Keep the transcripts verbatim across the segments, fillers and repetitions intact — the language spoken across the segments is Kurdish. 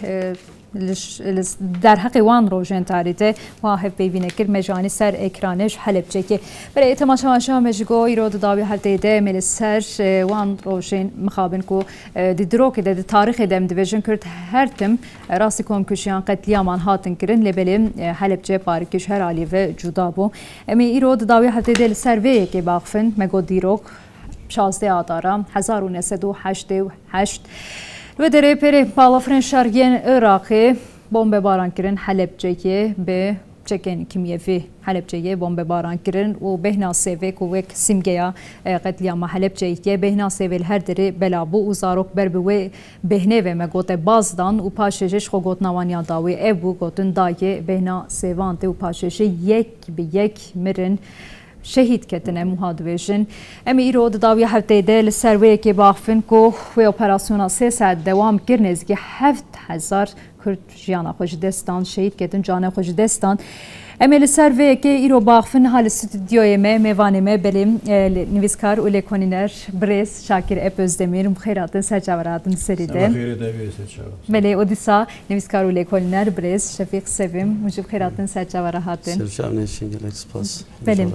e, li ş-, li s-, derheqê wan rojên tarî de wa hevpeyvîne kir, me ji anî ser ekranê ji Helebçekê. Belê, temaşevan şa me ji go îro di dawî hefteyê de em ê li ser, e, wan rojên mixabin ku, e, di dirokê de, di tarîxê de em dibêjin Kurd her tim, e, rastî komkujiyan, qetlîaman hatin kirin, lê belê, e, Helebçe parikî ji her alî ve cuda bû. Em ê îro di dawî hefteyê de li ser vê yekê baxifin, me got dîrok, şazdeh Adara hezar û neh sed û heştê û heşt. Li wê derê pêrê balafirên şer yên Iraqê bombebaran kirin, Helebçeyê bi çekên kîmyevî Helebçeyê bombebaran kirin û bêhna sêvê ku wek sîmgeya, e, qetlîama Helebçeyê ye, bêhna sêvê li her derê bela bû û zarok ber bi wê bêhnê ve me gote baz dan û paşê jî ji xwe gotina wan ya dawî ev bû, gotin dayê bêhna sêvan tê û paşê jî yek bi yek mirin. Şehîd ketine, em wiha dibêjin. Em ê îro di dawiya hefteyê de li ser wê yekê baxifin ku wê operasyona sê saet dewam kir, nêzîkî heft hezar Kurd jiyana xwe ji dest dan, şehîd ketin, canê xwe ji dest dan. Em ê li ser vê yekê îro baxifin, niha li stûdyoyê me, mêvanê me, belê, e, li-, nivîskar û lêkolîner birêz Şakir Ep Özdemir, bi xêr hatin, ser çava re hatin serî de. Seba xêrê te bê, ser çava. Belê, û dîsa nivîskar û lêkolîner birêz Şefîq Sevim, hûn jî bi xêr hatin, ser çava re hatin. Ser çav neşin, gelek spas. Belê.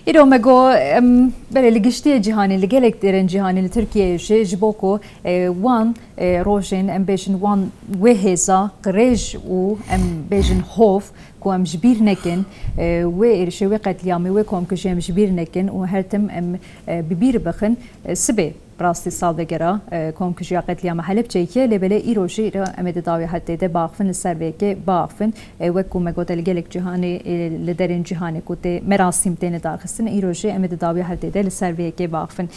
Îro me got, em, belê, li giştiyê cîhanê, li gelek derên cîhanê, li Tirkiyeyê jî, ji bo ku, e, wan, e, rojên, em bêjin, wan wê hêza qirêj û, em bêjin, hov, ku em ji bîr nekin, e, wê êrişê, wê qetlîamê, wê komkujiyê em ji bîr nekin û her tim em, e, bi bîr bixin, e, sibê. Bi rastî salvegera, e, komkujiya qetlîama Helebçeyê ye, lê belê îro jî re em ê di dawî hefteyê de biaxifin, li ser vê yekê biaxifin. E, wek ku me gote, li gelek cîhanê, e, li derên cîhanê ku tê merasîm têne darxistin, îro jî em ê di dawî hefteyê de li ser vê yekê biaxifin.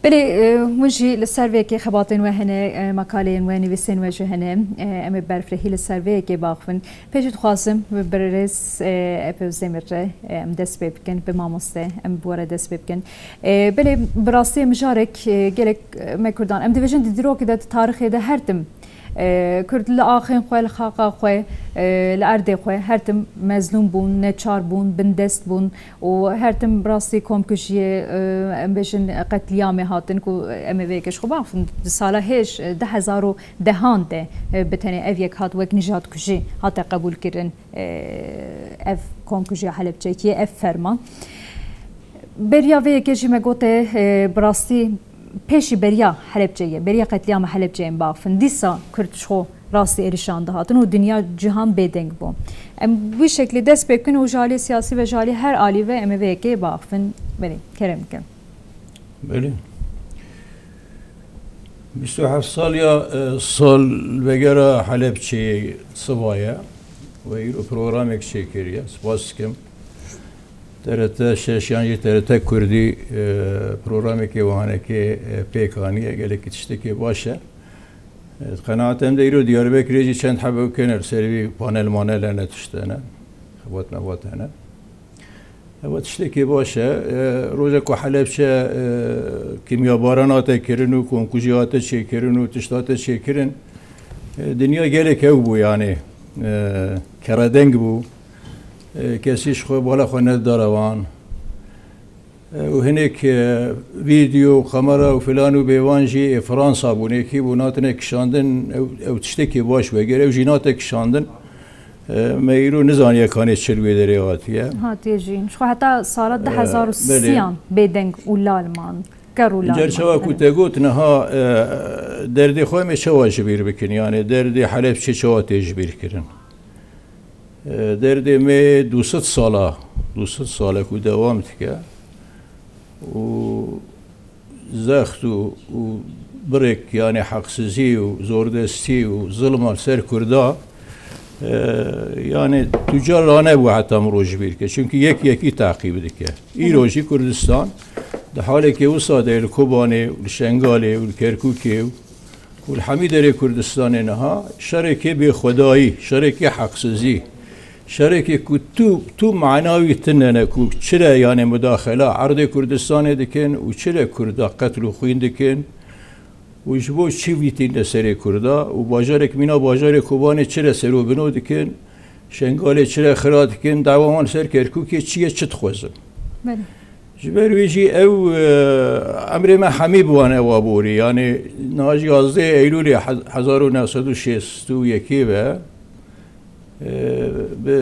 Belê, e, hûn jî li ser vê yekê xebatên we hene, e, makaleyên we, nivîsên we jî hene. E, em ê berfirehî li ser vê yekê biaxifin. Pêşî dixwazim bi birêz, e, Epe Özdemir re, e, em dest pê bikin, bi mamoste, em bi we re dest pê bikin. E, belê, bi rastî mijarek, e, gelek, e, me Kurdan, em dibêjin di dîrokê de, di tarîxê de her tim, e, Kurd li axên xwe, li xaqa xwe, e, li erdê xwe her tim mezlûm bûn, neçar bûn, bindest bûn û her tim bi rastî komkujiyê, e, em bêjin qetlîamê hatin ku em ê vê yekê ji xwe biaxifin. Di sala hêj, e, du hezar û dehan de, e, bi tenê ev yek hat wek nijadkujî hate qebûlkirin. E, ev komkujiya Helebçekiyê, ev ferman. Beriya vê yekê jî me gote, e, bi rastî pêşî beriya Helebçeyê, beriya qetlîama Helebçeyê em biaxifin. Dîsa Kurd ji xwe rastî êrişan dihatin û dinya, cihan bêdeng bû. Em wî şeklî dest pê bikin û ji alî siyasî ve, ji alî her alî ve em ê vê yekê biaxifin. Belê, kerem bikin. Belê. Bîst û heft sal ya, e, salvegera Helebçeyê siva ye. We îro programek çêkiriye. Spas dikim. T R T şeş yan jî T R T Kurdî, e, programekê wihanekê, e, pêk aniye. Gelekî tiştekê baş e. E, qenaetê min de îro Diyarbekirê jî çend hebe wekene li ser vî panel manel hene, tişt hene. Xebat mebat hene. Ev tiştekî baş e. E, roja ku Helebçe, e, kîmyabaran hate kirin û komkujî hate çêkirin û tişt hate çêkirin, e, dinya gelek hew bû, yanî, e, keredeng bû. E, kesî ji xwe bala xwe nedidara wan. E, û hinek, e, vîdeo, kamera û filan û bêvan jî ê Fransa bûn, ê kî bûn, hatine kişandin, ew, ew tiştekî baş wegere, ew jî nate kişandin. E, me îro nizaniye kanê çi li wê derê hatiye. Hatiye jî. Ji xwe heta sala E, du hezar û sî yan bêdeng û lal man. Ker û lal man. Car çawa ku te got niha, e, derdê xwe em ê çawa ji bîr bikin? Yani derdê Helebçê çawa tê ji bîr kirin? E, derdê me du sed sala, du sed sale ku dewam dike. Û zext û, û birêk, yani heqsizî û zordestî û zilma li ser Kurda, e, yani tu car ranebû heta mirov ji bîr ke. Çünkü yek yekî teqîb dike. Îro jî Kurdistan di halekê wisa de li Kobanê û li Şengalê û li Kerkûkê û û li hemî derê Kurdistanê niha şerekê bêxwedayî, şerekê heqsizî, şerekê ku tu, tu mana wî tune ne ku çi re, yani, mudaxela erdê Kurdistanê dikin û çi re Kurda qetl û xwîn dikin û ji bo çi vî tîne serê Kurda û bajarek mîna bajarê Kobanê çi re serobino dikin, Şengalê çi re xira dikin, dawa wan ser Kerkûkê çi ye, çi dixwezin? Belê. Ji ber wî jî ew, e, emrê me hemî bi wan ewa borî. Yanî niha ji yazdeh Eylûlê hez-, hezar û neh sed û şêst û yekê ve, e, bi,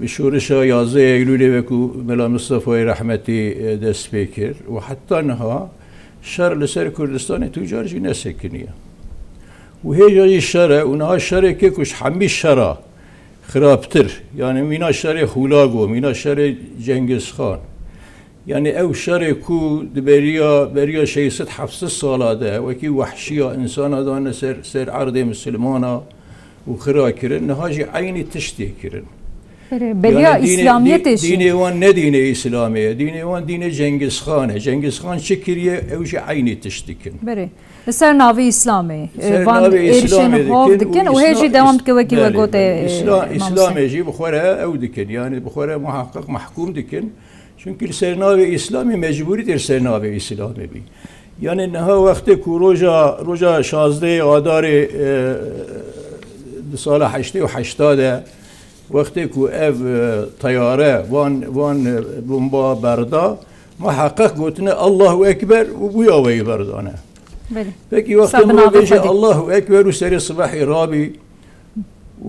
bi şorişa yazdeh Eylûlê wekû Mela Mistefayê rehmetî, e, dest pê kir û heta niha şer li ser Kurdistanê tu car jî nesekiniye. Û hêja jî şer e û niha şerekê ku ji hemî şera xirabtir. Yanî mîna şerê Xulago, mîna şerê Cengiz Xan. Yanî ew şerê ku di beriya, beriya şeş sed heft sed sala de wekî wehşiya însana dane ser, ser erdê misilmana û xira kirin, niha jî eynî tiştê kirin. Beriya Yanî dînê, Îslamiyetê dî-, jî. Dînê wan ne dînê Îslamê ye, dînê wan dînê Cengiz Xan e. Cengiz Xan çi kiriye, ew jî eynî tişt dikin. Berê. Li ser navê Îslamê, e, Ser van navê êrişên Îslamê hov dikin dikin û hê Îsla-, jî dewam Îs-, dike wekî we belê, gote, belê. e, Îsla-, Îslamê jî bi xwe re ew dikin, yanî bi xwe re muheqeq mehkûm dikin. Çunkî li ser navê Îslamê mecbûrî tê li ser navê Îslamê bî. Yanî niha wextê ku roja, roja şazdehê Adarê, e, di sala heştê û heşta de, wextê ku ev, e, teyare van, van, e, bomba berda, muheqeq gotine Allahu Ekber û bûya weyî berdane. Belê. Pekî wextê Sa bi mirov navê bêje Xwedê. Allahu Ekber û serê sibehê rabî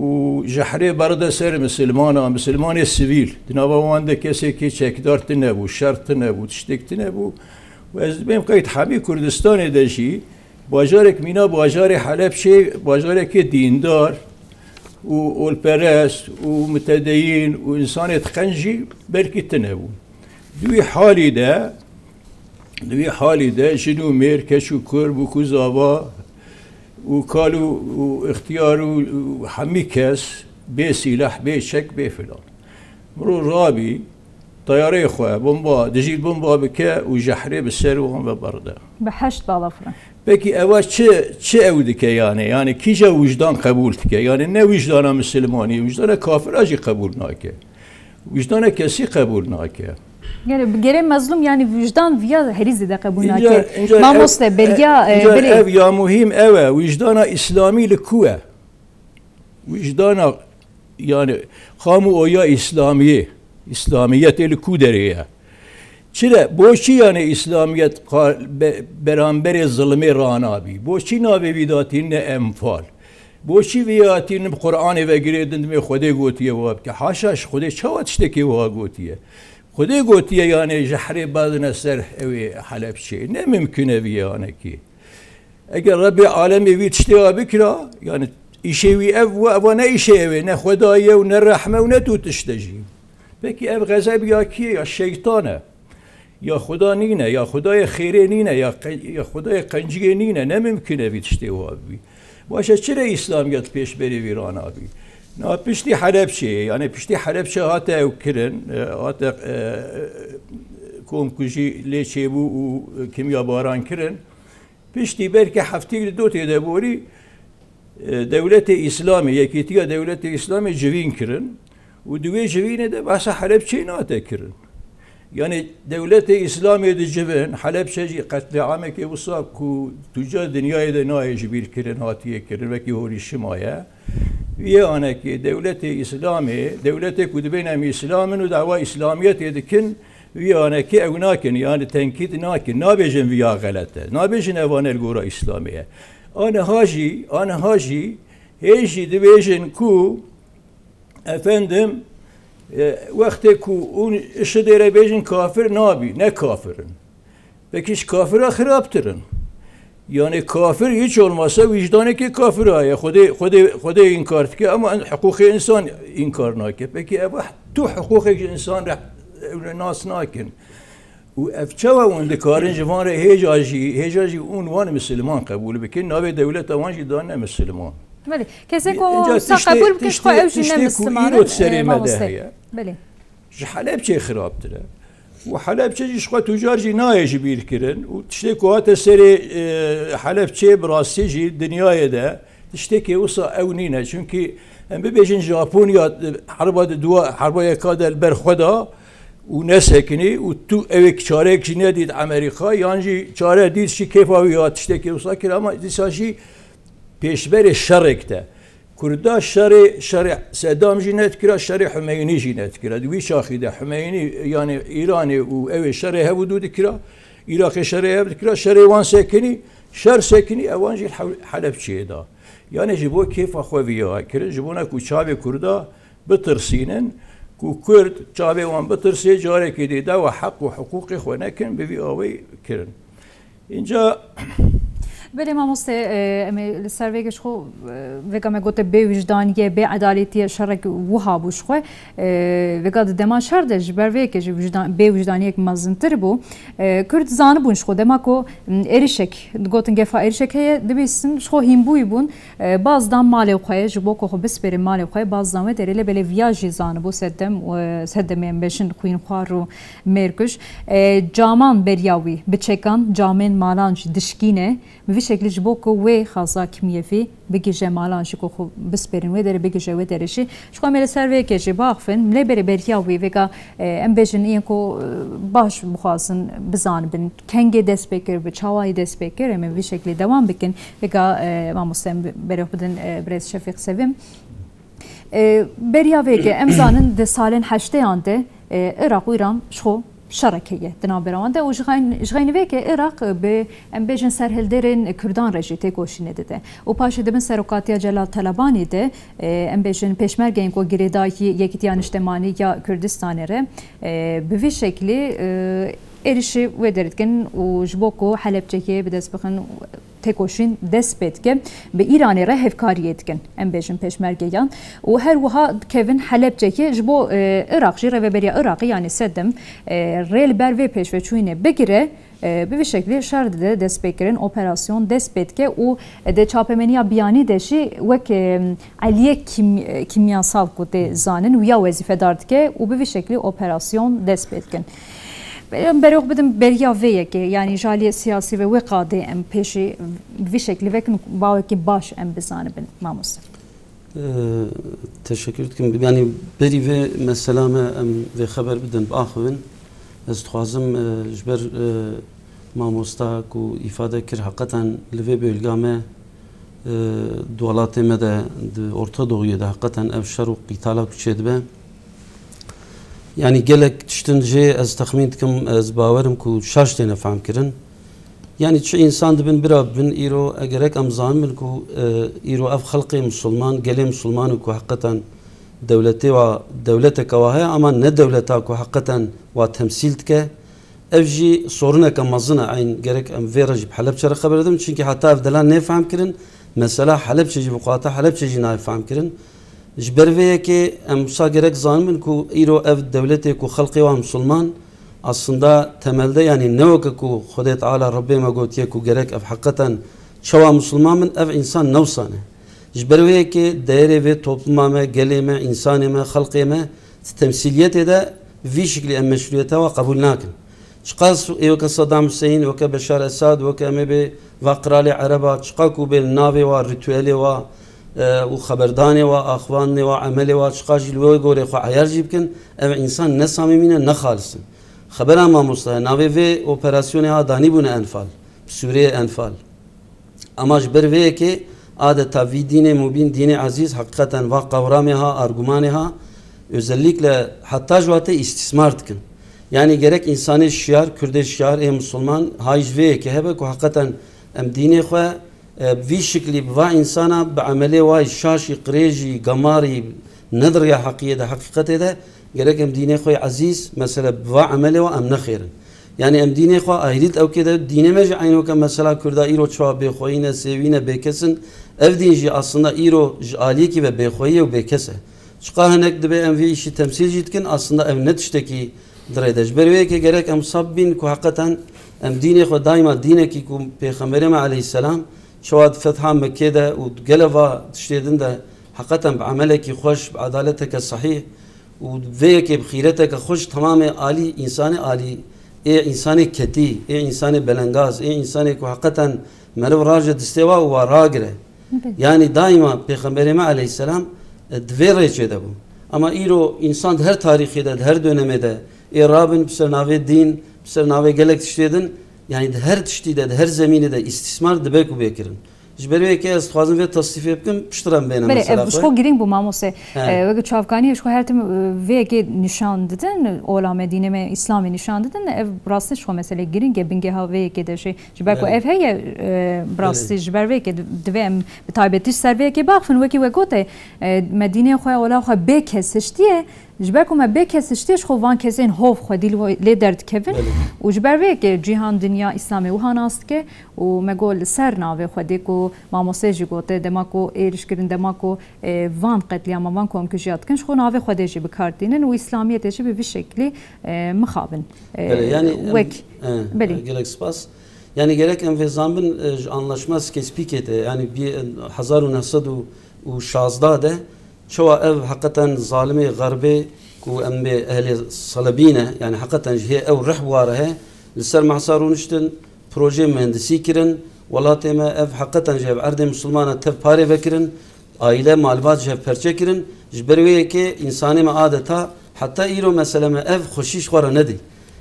û jehrê berde ser misilmana, misilmanê sivîl, di nava wan de kesekî çekdar tine bû, şer tine bû, tiştek tine bû. Û ez dibêm qeyd hemî Kurdistanê de jî bajarek mîna bajarê Helebçê, bajarekê dîndar û olperest û mutedeyîn û însanê diqenc jî belkî tine bû. Di wî halî de, di wî halî de jin û mêr, keç û kur, bûk û zava û kal û, û ixtiyar û, û hemî kes bê sîleh, bê çek, bê filan. Mirov rabî, teyareyê xwe bomba, dijî bomba bike û jehrê bi ser wan ve berde. Bi heşt bala filan. Pekî eva çi, çi ew dike yani? Yani kîja wijdan qebûl dike? Yani ne wijdana misilmanî, wijdana kafira jî qebûl nake. Wijdana kesî qebûl nake. Yani bi gerê mezlûm yani wijdan viya herî zêde qebûl Înca, nake. înca Mamoste, ev, beriya, e, e, înca belê. Ev ya muhîm ew e, wijdana îslamî li ku e? Wijdana, yani, kamuoya îslamiyê, îslamiyetê li ku derê ye? Çi de, boçî, yani, îslamiyet qa-, be-, beramberê zilmê ranabî? Boçî navê vî datî ne enfal? Boçî vî hatî bi Qur'anê ve girêdin, dibê Xwedê gotiye wiha bike? Haşa, ji Xwedê çawa tiştekê wiha gotiye? Xwedê gotiye, yani, jehrê badine ser ewê Helebçê. Ne mimkun e vî yanekî. Eger Rebbê alemê vî tiştê wa bikira, yani îşê wî ev bû, eva ne îşê ew ê, ne Xwedayî ye û ne rehme û ne tu tişt e jî. Pekî ev xezeb ya kî ye? Ya şeytan e. Ya Xweda nîne, ya Xwedayê xêrê nîne, ya qe-, ya Xwedayê qenciyê nîne, ne mimkun e vî tiştê wa bibî. Baş e, çi re îslamiyet pêşberê vî ranabî? Na piştî Helebçeyê, yani piştî Helebçe hate ew kirin, e, hate, e, komkujî lê çêbû û kimyabaran kirin. Piştî belkî heftêk li dotê de borî, e, dewletê Îslamê, yekîtiya dewletê Îslamê civîn kirin û di wê civînê de behsa Helebçeyê nate kirin. Yani dewletê Îslamê dicivin, Helebçe jî qetlîamekê wisa ku tu ca dinyayê de nayê ji bîr kirin, hatiye kirin, wekî Horîşima ye. Vî yanekê dewletê Îslamê, dewletê ku dibên em Îslam in û dawa Îslamiyetê dikin, vî yanekê ew nakin, yani tenkît nakin, nabêjin viya xelet e, nabêjin eva ne li gora Îslamê ye. Aniha jî, aniha jî hê jî dibêjin ku, efendim, e, wextê ku hûn IŞİD'ê re bêjin kafir, nabî, ne kafir in. Pekî ji kafira xirabtir in. Yani kafir hiç olmazsa wijdanekê kafira ye. Xwedê, Xwedê, Xwedê înkar dike ama hiqûqê însan înkar nake. Pekî ev tu hiqûqek ji însan re ew nas nakin. Û ev çawa hûn dikarin ji van re hêja jî, hêja jî hûn wan misilman qebûl bikin, navê dewleta wan jî dane misilman. Belê. Kesê ku Înca wisa tiştê, qebûl bikin, ji xwe tiştê, ew jî ne tiştê ku misilman îro in, di serê e, me de mamoste. Heye. Belê. Ji Helebçê xirabtir e. Û Helebçe jî ji xwe tu car jî nayê ji bîr kirin. Û tiştê ku hate serê, e, Helebçê bi rastî jî dinyayê de tiştekê wisa ew nîne. Çunkî em bibêjin Japonya, e, herba di dua, herba yeka de li ber xwe da û nesekinî û tu ew ê çareyek jî nedît Amerîka, yan jî çare dît jî kêfa wî hat tiştekê wisa kir, ama dîsa jî pêşberê şerek de. Kurda şerê, şerê Sedam jî nedikira, şerê Humeynî jî nedikira. Di wî çaxî de Humeynî, yani Îranê û ew ê şerê hev û du dikira, Îraqê şerê hev dikira, şerê wan sekinî, şer sekinî, ewan jî He-, Helebçeyê da. Yani ji bo kêfa xwe viya kirin, ji bona ku çavê Kurda bitirsînin, ku Kurd çavê wan bitirsê, carekê dê dawa heq û hiqûqê xwe nekin, bi vî awê kirin. Înca Belê mamoste, e, em ê li ser vê giş xwe, e, vêga me gote bê wijdaniyê, bê edaletiyê şerek wiha bû ji xwe. E, vêga di dema şer de ji ber vê yekê jî wijdan-, bê wijdaniyek mezintir bû. E, Kurd zanibûn ji xwe dema ku, m, êrişek, digotin gefa êrişek heye, dibîstin ji xwe hînbûyî bûn. E, baz dan malê xwe, ji bo ku xwe bispêrin malê xwe, baz dan wê derê lê belê viya jî zanibû Seddem, e, Seddemê em bêjin xwînxwar û mêrkuj. E, caman beriya wî biçekan, camên malan jî dişkîne. Bi vî şeklî ji bo ku wê xaza kimyevî bigihîje malan jî ku xwe bispêrin wê derê, bigihîje wê derê jî. Ji xwe em ê li ser vê yekê jî biaxivin, lê berê beriya wî vêga, e, em bêjin yên ku, e, baş bixwazin bizanibin, kengê dest pê kir, bi çawayî dest pê kir, em ê bi vî şeklî dewam bikin. Vêga, e, mamoste em berê xwe bidin, e, birêz Şefîq Sevim. E, beriya vê yekê em zanin di salên heştêyan de, e, Iraq û Îran ji xwe şerek heye di navbera wan de û ji xeyn-, ji xeynî vê yekê Iraq bi, em bêjin, serhilderên Kurdan re jî têkoşînê dide. Û paşê di bin serokatiya Celal Talabanî de, e, em bêjin, pêşmergeyên ku girêdayî Yekîtiya Niştemanî ya Kurdistanê re, e, bi vî şeklî, e, êrişî wê derê dikin û ji bo ku Helebçeyê bi dest bixin, têkoşîn dest pê dike, bi Îranê re hevkariyê dikin, em bêjin, pêşmergeyan. Û her wiha dikevin Helebçekê ji bo, e, Iraq jî, rêveberiya Iraqê, yanî Seddem, e, rê li ber vê pêşveçûyînê bigire, e, bi vî şeklî şer dide destpêkirin, operasyon dest pê dike û di çapemeniya biyanî de jî wek, e, eliyê kîm-, e, kîmyasal ku tê zanin, wiya wezîfedar dike û bi vî şeklî operasyon dest pê dikin. Em berê xwe bidin beriya vê yekê, yanî ji aliyê siyasî ve wê qadê em pêşî vî şeklî vekin û bawekî baş em bizanibin, mamoste. Ee, Teşekkür dikim. Yanî berî vê mesela me em vê xeber bidin, biaxivin. Ez dixwazim, e, ji ber, e, mamosta ku îfade kir, heqeten li vê bölga me, e, di welatê me de, di Orta Doğuyê de heqeten ev şer û qîtala ku çêdibe, yanî gelek tiştin jê ez texmîn dikim, ez bawerim ku şaş têne fehmkirin. Yanî çi însan dibin bira bibin, îro e gerek em zanibin ku, e, îro ev xelqê misilman, gelê misilman û ku heqeten dewletê wa, dewleteke wa heye, ama ne dewleta ku heqeten wa temsîl dike. Ev jî sorineke mezin e, eyn gerek em vê re jî bi Helebçe re xeber bidin, çimkî heta ev delal nê fehmkirin, mesela Helebçe jî bi qata Helebçe jî nayê fehmkirin. Ji ber vê yekê em wisa gerek zanibin ku îro ev dewletê ku xelqê wan misilman, aslında temelde, yanî ne weke ku Xwedê Teala, Rebbê me gotiye ku gerek ev heqeten çawa misilman bin, ev însan ne wisa ne. Ji ber vê yekê değerê vê topluma me, gelê me, însanê me, xelqê me di temsîliyetê de vî şiklî em meşrûyeta wa qebûl nakin. Çiqas ê weke Saddam Hussein, weke Beşar Esad, weke em ê bê va qiralê Ereba, çiqa ku bê li navê wa, rîtuelê wa, e, û xeberdanê wa, axivandinê wa, emelê wa, çiqa jî li wê gorê xwe eyar jî bikin, ev însan ne samîmî ne, ne xalis in. Xebera mamosta ye, navê vê operasyonê ha danîbûne Enfal, bi Sûriyê Enfal. Ama ji ber vê yekê adeta vî dînê mubîn, dînê ezîz, heqîqeten va qewramê ha, argumanê ha, özellikle heta ji watê îstîsmar dikin. Yanî gerek însanê şiyar, Kurdê şiyar, ê misilman, hay ji vê yekê hebe ku heqîqeten em dînê xwe, e, bi vî şiklî bi va însana, bi emelê wa yî şaşî, qirêjî, gemarî, ne di riya heqiyê de, heqîqetê de, gerek em dînê xwe yê ezîz, mesele bi va emelê wa em nexêrin. Yanî em dînê xwe ayrîlt ewkê de, dînê me jî eyn weke mesela Kurda îro çawa bêxweyî ne, sêwî ne, bêkes in. Ev dîn jî aslında îro ji aliyekî ve bêxweyî ye û bêkes e. Çiqa hinek dibe em vê îşî temsîl jî dikin, aslında ev ne tiştekî dirê de. Ji ber wê yekê gerek em sab bîn ku heqeten em dînê xwe daîma dînekî ku Pêxemberê me aleyhisselam çawa di fetha Mekkê de û di gele va tiştê din de heqeten bi emelekî xweş, bi edaleteke sehîh û vê yekê bi xîreteke xweş temamê alî, însanê alî, ê însanê ketî, ê însanê belengaz, ê însanê ku heqeten meriv raje distê wa û wa ragire. Belê. Yanî daîma Pêxemberê me aleyhisselam, e, di vê rêçê de bû. Ama îro însan di her tarîxê de, di her dönemê de ê rabin bi ser navê dîn, bi ser navê gelek tiştê din, yanî di her tiştî de, di her zemînê de îstîsmar dibe ku bê kirin. Ji ber wê yekê ez dixwazim vê tasnîfê bikim, piştre em bêne Belê, mesela ev ji xwe. Xwe girîng bû, mamostê. He. E, weke çavkaniyê ji xwe her tim, e, vê yekê nîşan didin, ola me dînê me Îslamê nîşan didin, ev rastî ji xwe mesele girîng e, bingeha vê yekê de jî. Ji ber ku Belê. Ev heye, e, bi rastî Belê. Ji ber vê yekê di-, divê em bi taybetî ji ser vê yekê baxifin, wekî we gote, e, me dînê xwe, ola xwe bê kes hiştiye, Ji ber ku me bê kes hiştiye, ji xwe van kesên hov xwedî li we-, lê derdikevin Belê. Û ji ber vê yekê cîhan, dinya, Îslamê wiha nas dike û me got li ser navê Xwedê ku mamostê jî gote, dema ku êrîş kirin, dema ku, e, van qetlîama, van komkujiya dikin, ji xwe navê Xwedê jî bi kar tînin û Îslamiyetê jî bi vî şeklî, e, mixabin. E, Belê, yanî em, wek, e, belê. Gelek spas. Yanî gerek em vê zanbin, e, ji anlaşma Sykes-Picotê, yanî bî, e, hezar û neh sed û şazdeh de, Çawa ev heqeten zalimê Xerbê ku em bê ehlê Selebî ne, yani heqeten ji hê ew rih bi wa re he, li ser mehsa rûniştin, projê muhendisî kirin, welatê me ev heqeten ji hev erdê misilmana tev parê vekirin, aîle malbat ji hev perçe kirin, ji ber wê yekê însanê me adeta heta îro mesele me ev xweşî ji xwe re nedî.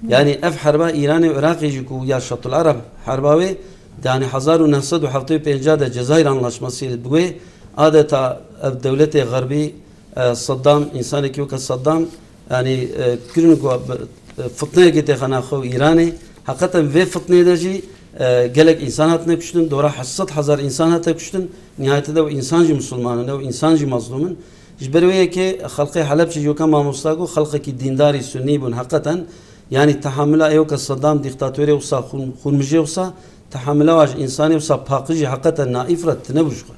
Yani ev herba Îranê û Iraqê jî ku ya Şatul Ereb herba wê, yani hezar û neh sed û heftê û pênc de Cezayir Anlaşmasî bi wê adeta ev dewletê Xerbî, e, Saddam, însanekî weke Saddam, yani, e, kirin ku bi, e, fitneyekê têxe nav xwe û Îranê. Heqeten vê fitneyê de jî, e, gelek însan hatine kuştin, dora heşt sed hezar însan hate kuştin. Nihayetê de ew însan jî misilman in, ew însan jî mazlûm in. Ji ber wê yekê xelqê Helebçê jî weke mamosta got, xelqekî dîndarî sunî bûn heqeten. Yanî tehamila ê weke Saddam dîktatorê wisa xûn-, xûnmijê wisa, tehamila wa ji însanê wisa paqijî heqeten naîf re tine bû ji xwe.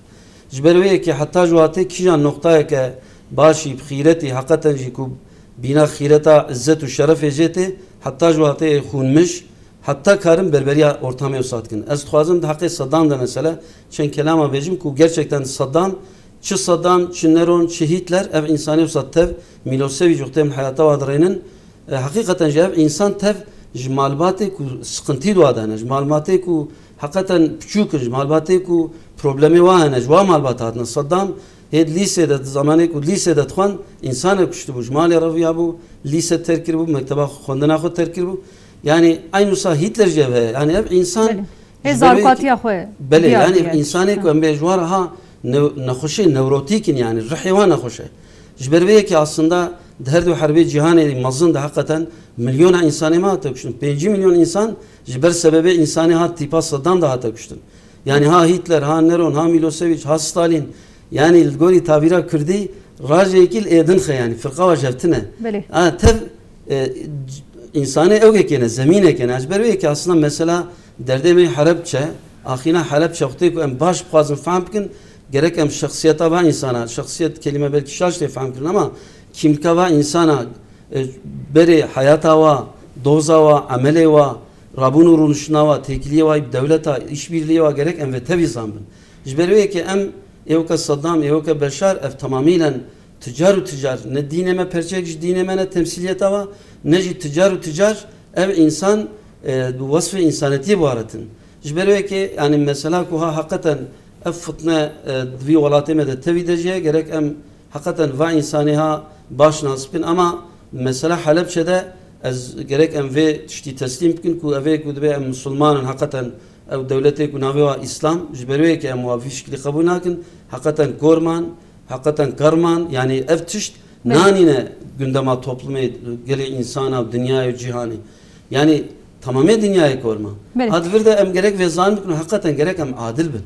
Ji ber wê yekê heta ji watê kîjan noqtayeke başî, bi xîretî, heqeten jî ku bîna xîreta, izzet û şerefê jê tê, heta ji watê ê xûnmij, heta karin berberiya ortamê wisa dikin. Ez dixwazim di heqê Saddam de mesele çend kelama bêjim ku gerçekten Saddam, çi Saddam, çi Neron, çi Hitler, ev însanê wisa tev, Milosevic wextê em heyata wa dirênin, e, heqîqeten jî ev însan tev ji malbatê ku siqintî di wa de hene, ji malbatê ku heqeten piçûk in, ji malbatê ku problemê wa hene, ji wa malbata hatine. Saddam hê di lîsê de, di zamanê ku di lîsê de dixwend, însanek kuştibû, ji malê reviyabû, lîse terk kiribû, mekteba xwe, xwendina xwe terk kiribû. Yanî eyn wisa Hitler jî ev heye. Yanî ev însan Belê. Hê ji ber wê zarokatiya xwe Belê, diyar yanî diyar. Însanê ku em bê ji wan re ha ne-, nexweşê newrotîk in, yanî rihê wan nexweş e. Ji ber vê yekê aslında di her du herbê cîhanê mezin de heqeten milyona însanê me hate kuştin. Pêncî milyon însan ji ber sebebê însanê ha tîpa Saddam de hate kuştin. Yanî ha Hitler, ha Neron, ha Milosevic, ha Stalin. Yanî li gorî tabîra kurdî rajeyekî li êdin xe, yanî firqa wa ji hev tine. Belê. A, tev, e, c-, însanê ewgekê ne, zemînekê ne. Ji ber wê yekê aslında mesela derdê me Helebçe, axîna Helebçe wextê ku em baş bixwazin fehm bikin, gerek em şexsiyeta va însana, şexsiyet kelîme belkî şaş tê fehm kirin ama kîmlika va însana, e, berê heyata wa, doza wa, emelê wa, rabûn û rûniştina wa, têkiliyê wa, dewleta, îşbîrliyê wa gerek em vê tevî zanbin. Ji ber wê yekê em ê weke Saddam, ê weke Beşar, ev temamîlen ticar û ticar, ne dînê me perçeyek ji dînê me ne temsîliyeta wa, ne jî ticar û ticar ev însan, e, bi wesfê însanetiyê bi wa re tin. Ji ber wê yekê, yanî mesela ku ha heqeten ev fitne, e, di vî welatê me de tevî de jî ye, gerek em heqeten va însanê ha baş nas bikin. Ama mesela Helebçe de ez gerek em vê tiştî teslîm bikin ku ev ê ku dibe em misilman in, heqeten ew dewletê ku navê wa Îslam, ji ber wê yekê em wa vî şiklî qebûl nakin, heqeten kor man, heqeten ker man, yanî ev tişt Belê. Nanîne gundema toplumê, gelê însana û dinyayê û cîhanê. Yanî temamê dinyayê kor ma. Belê. Ha di vir de em gerek vê zan bikin û heqeten gerek em adil bin.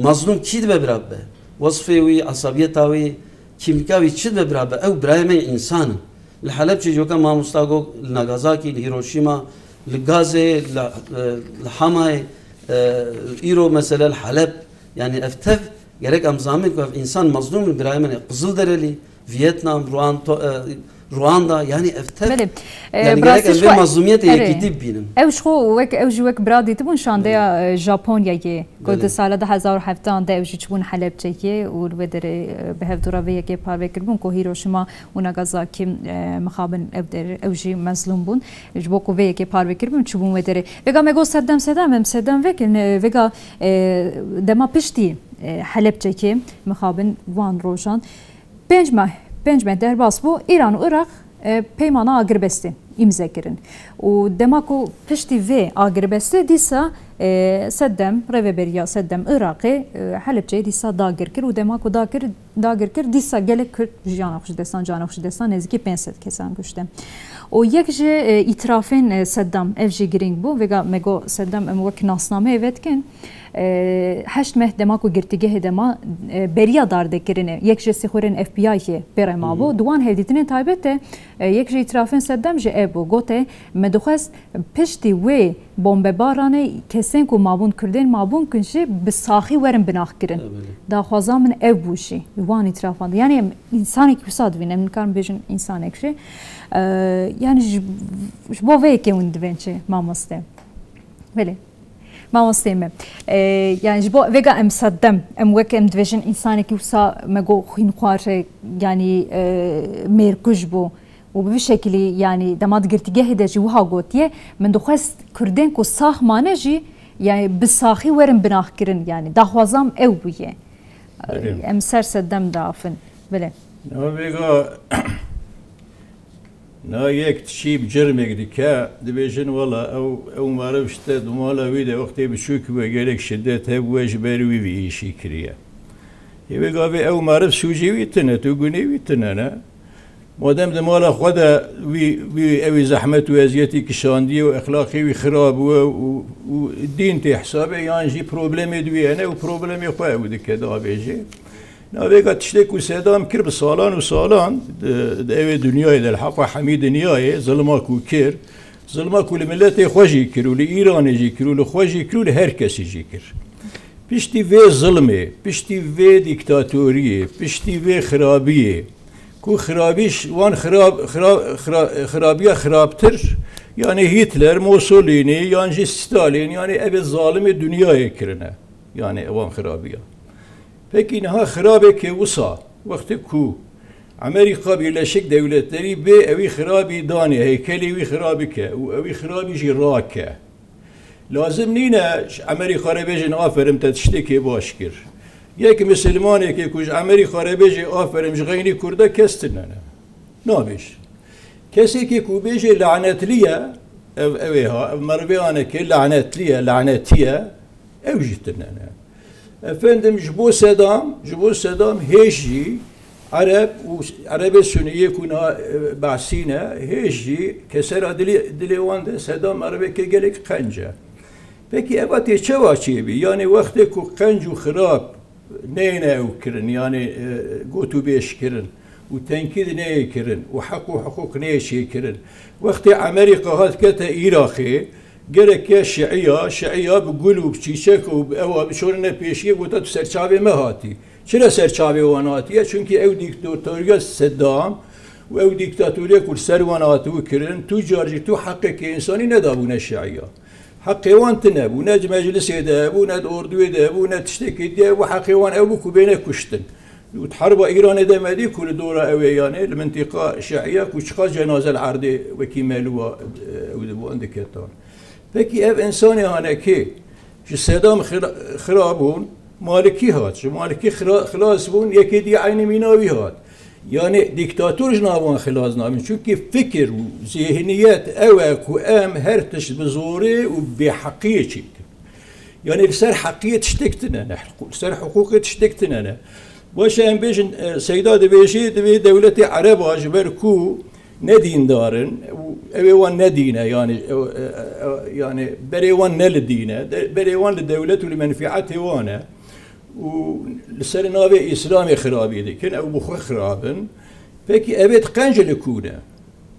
Mazlûm kî dibe bira bibe? Wesfê wî, esabiyeta wî, kîmlika wî çi dibe bira bibe? Ew birayê me yê însan in. Li Helebçê jî weke mamosta got, li Nagasaki, li Hiroşîma, li Gazê, li, li Hamayê, e, îro mesele li Heleb. Yanî ev tev gerek em zanin ku ev însan mazlûm in, birayê min ê Qizilderelî, Vietnam, Ruan-, to-, e, Ruanda, yanî ev tev, Belê. E, yanî bi gerek rastî em ji vê xwe mazlûmiyetê Erê. Yekîtî bibînin. Ew ji xwe wek, ew jî wek bira dîtibûn şandeya, Belê. E, Japonyayê, ku Belê. Di sala du hezar û hevdehan de ew jî çibûn Helebçeyê û li wê derê, e, bi hevdû re vê yekê parve kiribûn ku Hiroşîma û Nagasaki, e, mixabin ew der, ew jî mezlûm bûn. Ji bo ku vê yekê parve kiribûn, çibûn wê derê. Vêga me got sedem sedem, em sedem vekin, e, vêga, e, dema piştî, e, Helebçekê mixabin wan rojan. Pênc meh, pênc meh derbas bû, Îran û Iraq, e, peymana agirbestê îmze kirin. Û dema ku piştî vê agirbestê dîsa, e, Seddem, rêveberiya Seddem Iraqê, e, Helebçeyê dîsa dagir kir û dema ku dagir, dagir kir, dîsa gelek Kurd jiyana xwe ji destan, cana xwe ji destan, nêzîkî pênc sed kesan kuştin. Û yek ji, e, îtirafên, e, Seddam, ev jî girîng bû. Vêga me got Seddam, em wek nasnameyê vedikin. E, heşt meh dema ku girtîgehê dema, e, beriya dardekirinê, yek ji sîxurên F B I yê pê re mabû. Di wan hevdîtinên taybet de, e, yek ji îtirafên Seddam jî ev bû. Gote, me dixwest piştî wê bombebaranê kesên ku mabûn, Kurdên mabûn kin jî bi saxî werin binaxkirin. Belê. Daxwaza min ev bû jî. Wan îtirafan. Yani em însanekî wisa divîn, em nikarin bêjin însanek jî. E, yani ji, ji bo vê yekê hûn divên çi, mamoste? Belê. Mamosteyê me. E, yani ji bo vêga em Seddem, em wek em dibêjin însanekî wisa me got xwînxwar, yani, e, mêrkuj bû. Û bi vî şekilî, yani dema di girtîgehê de jî wiha gotiye, min dixwest Kurdên ku sax mane jî, yani bi saxî werin binaxkirin, yani daxwazam ew bûye. Belê. Em ser Seddem diafin. Belê. Ya vêga Na yek tişî bi cirmek dike, dibêjin, wela ew, ew meriv işte di mala wî de wextê biçûk bû gelek şidet hebûye, ji ber wî vî îşî kiriye. Ê vê gavê ew meriv sûcê wî tune, tu gunê wî tune ne. Madem di mala xwe de wî, wî ew ê zehmet û eziyetî kişandiye û exlaqê wî xirab bûye û, û dîn tê hesabê, yan jî problemê di wî hene û problemê xwe ew dike, davêje. Navêka tiştê ku Sedam kir bi salan û salan di, di ewê dinyayê de, li heqa hemî dinyayê zilma ku kir, zilma ku li miletê xwe jî kir û li Îranê jî kir û li xwe jî kir û li her kesî jî kir. Piştî vê zilmê, piştî vê dîktatoriyê, piştî vê xirabiyê, ku xirabî ş-, wan xirab-, xira-, xira-, xirabiya xirabtir, yani Hitler, Mussolini, yan jî Stalin, yani ev ê zalimê dinyayê kirine. Yani wan xirabiya. Pekî niha xirabeke wisa, wextê ku Amerîka Birleşik Devletleri bê ewî xirabî danê, heykelê wî xirabî ke û ewî xirabî jî rake. Lazim nîne ji Amerîka re bêjin, aferin, te tiştekê baş kir. Yek misilmanekê ku ji Amerîka re bêje, aferin, ji xeynî Kurda, kes tune ne. Nabêj. Kesekî ku bêje lanetli ye, ev, ev ê ha, ev merivê anekê lanetli ye, lanetî ye, ew jî tune ne. Efendim, ji bo Sedam, ji bo Sedam hêj jî Ereb û Erebê Sunî yê ku niha, e, behsî ne, hêj jî kesera dilê, dilê wan de Sedam meriveke gelek qenc e. Pekî eva tê çawa çêbî? Yanî wextê ku qenc û xirab neyne ew kirin, yani, e, gotûbêj kirin û tenkîd neyê kirin û heq û hiqûq neyê çêkirin. Wextê Amerîka hat kete Îraqê, gerek ya şiiya, şiiya bi gul û bi çîçek û bi ewa biçorine pêşiyê, gote, tu ser çavê me hatî. Çira ser çavê wan hatiye? Çunkî ew dîktatoriya Sedam û ew dîktatoriya ku li ser wan hatibû kirin, tu car jî tu heqekê însanî nedabûne şiiya. Heqê wan tune bû, ne di meclisê de hebû, ne di ordûyê de hebû, ne tiştekê dî hebû, heqê wan ew bû ku bêne kuştin. Û di herba Îranê de me dî ku li dora ew ê, yanê li mintîqa şiiya, ku çiqas cenaze li erdê wekî melûwa, e, ew dibû, em diketan. Pekî ev însanê hanekê ji Sedam xira-, xira bûn, Malikî hat. Ji Malikî xira-, xilas bûn, yekê dî eynî mîna wî hat. Yani dîktator ji nav wan xilas nabin. Çunkî fikir û zêhniyet ew e ku em her tişt bi zorê û bêheqiyê çêkin. Yani li ser heqiyê tiştek tune ne, li ser hiqûqê tiştek tune ne. Baş e, em bêjin, e, Seyda dibêjê, divê dewletê Ereba, ji ber ku ne dîndar in û ew ê wan ne dîn e, yani, e, e, e, yani berê wan ne li dîn e, de-, berê wan li dewlet û li menfîetê wan e. Û li ser navê Îslamê xirabî dikin, ew bi xwe xirab in. Pekî ev ê di qenc li kû ne?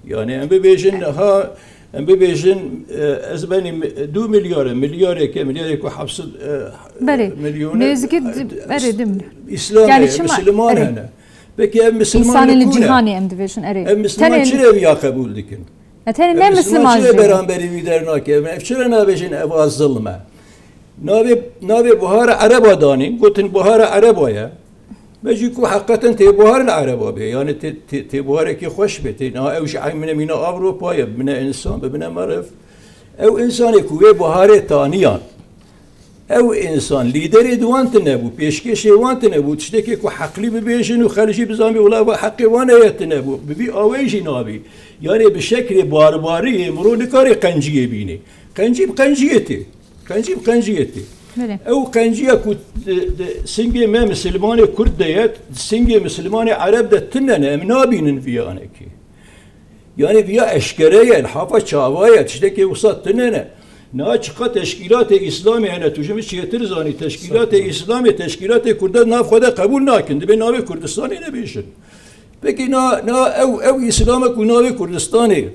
Yani em bibêjin niha, em bibêjin, e, ez benî mi-, du milyar e, milyareke, milyarê ku heft sed, e, Belê, milyonê, nêzîkî e, di-, erê, du milyon. Îslam Yani heye, çima, misilman erê. hene. Pekî ev misilman Însanê li li kû ne? cîhanê em dibêjin, erê. Ev misilman Tenê çi reviya qebûl dikin? Ya tenê Ev ne misilman misilman çi re çi? beramberî wî dernakevin? Ev çi re nabêjin ev a zilm e? Navê, navê Buhara Ereba danîn, gotin Buhara Ereba ye. Me jî ku heqeten tê buhar li Ereba bê. Yani tê, tê, tê buharekî xweş bê. Tê, niha ew ji eymine mîna Ewropa ye, bibine însan, bibine meriv. Ew însanê ku wê buharê taniyan, ew însan lîderê di wan tune bû, pêşkêşê wan tune bû, tiştekê ku heqlî bibêjin û xelk jî bizanbî, wela va heqê wan heye tune bû. Bi vî awayî jî nabî. Yanê bi şeklê barbariyê mirov nikarê qenciyê bînê. Qencî bi qenciyê tê. Qencî bi qenciyê tê. Belê. Ew qenciya ku di, di singê me misilmanê Kurd de ye, di singê misilmanê Ereb de tune ne, em nabînin viyanekê. Yani viya eşkere ye, hafa çava ye, tiştekê wisa tune ne. Niha çiqa teşkîlatê Îslamê hene, tu ji min çêtir zanî, teşkîlatê Îslamê, teşkîlatê Kurda nav xwe de qebûl nakin, dibê navê Kurdistanê nebêjin. Pekî na, na ew, ew Îslama ku navê Kurdistanê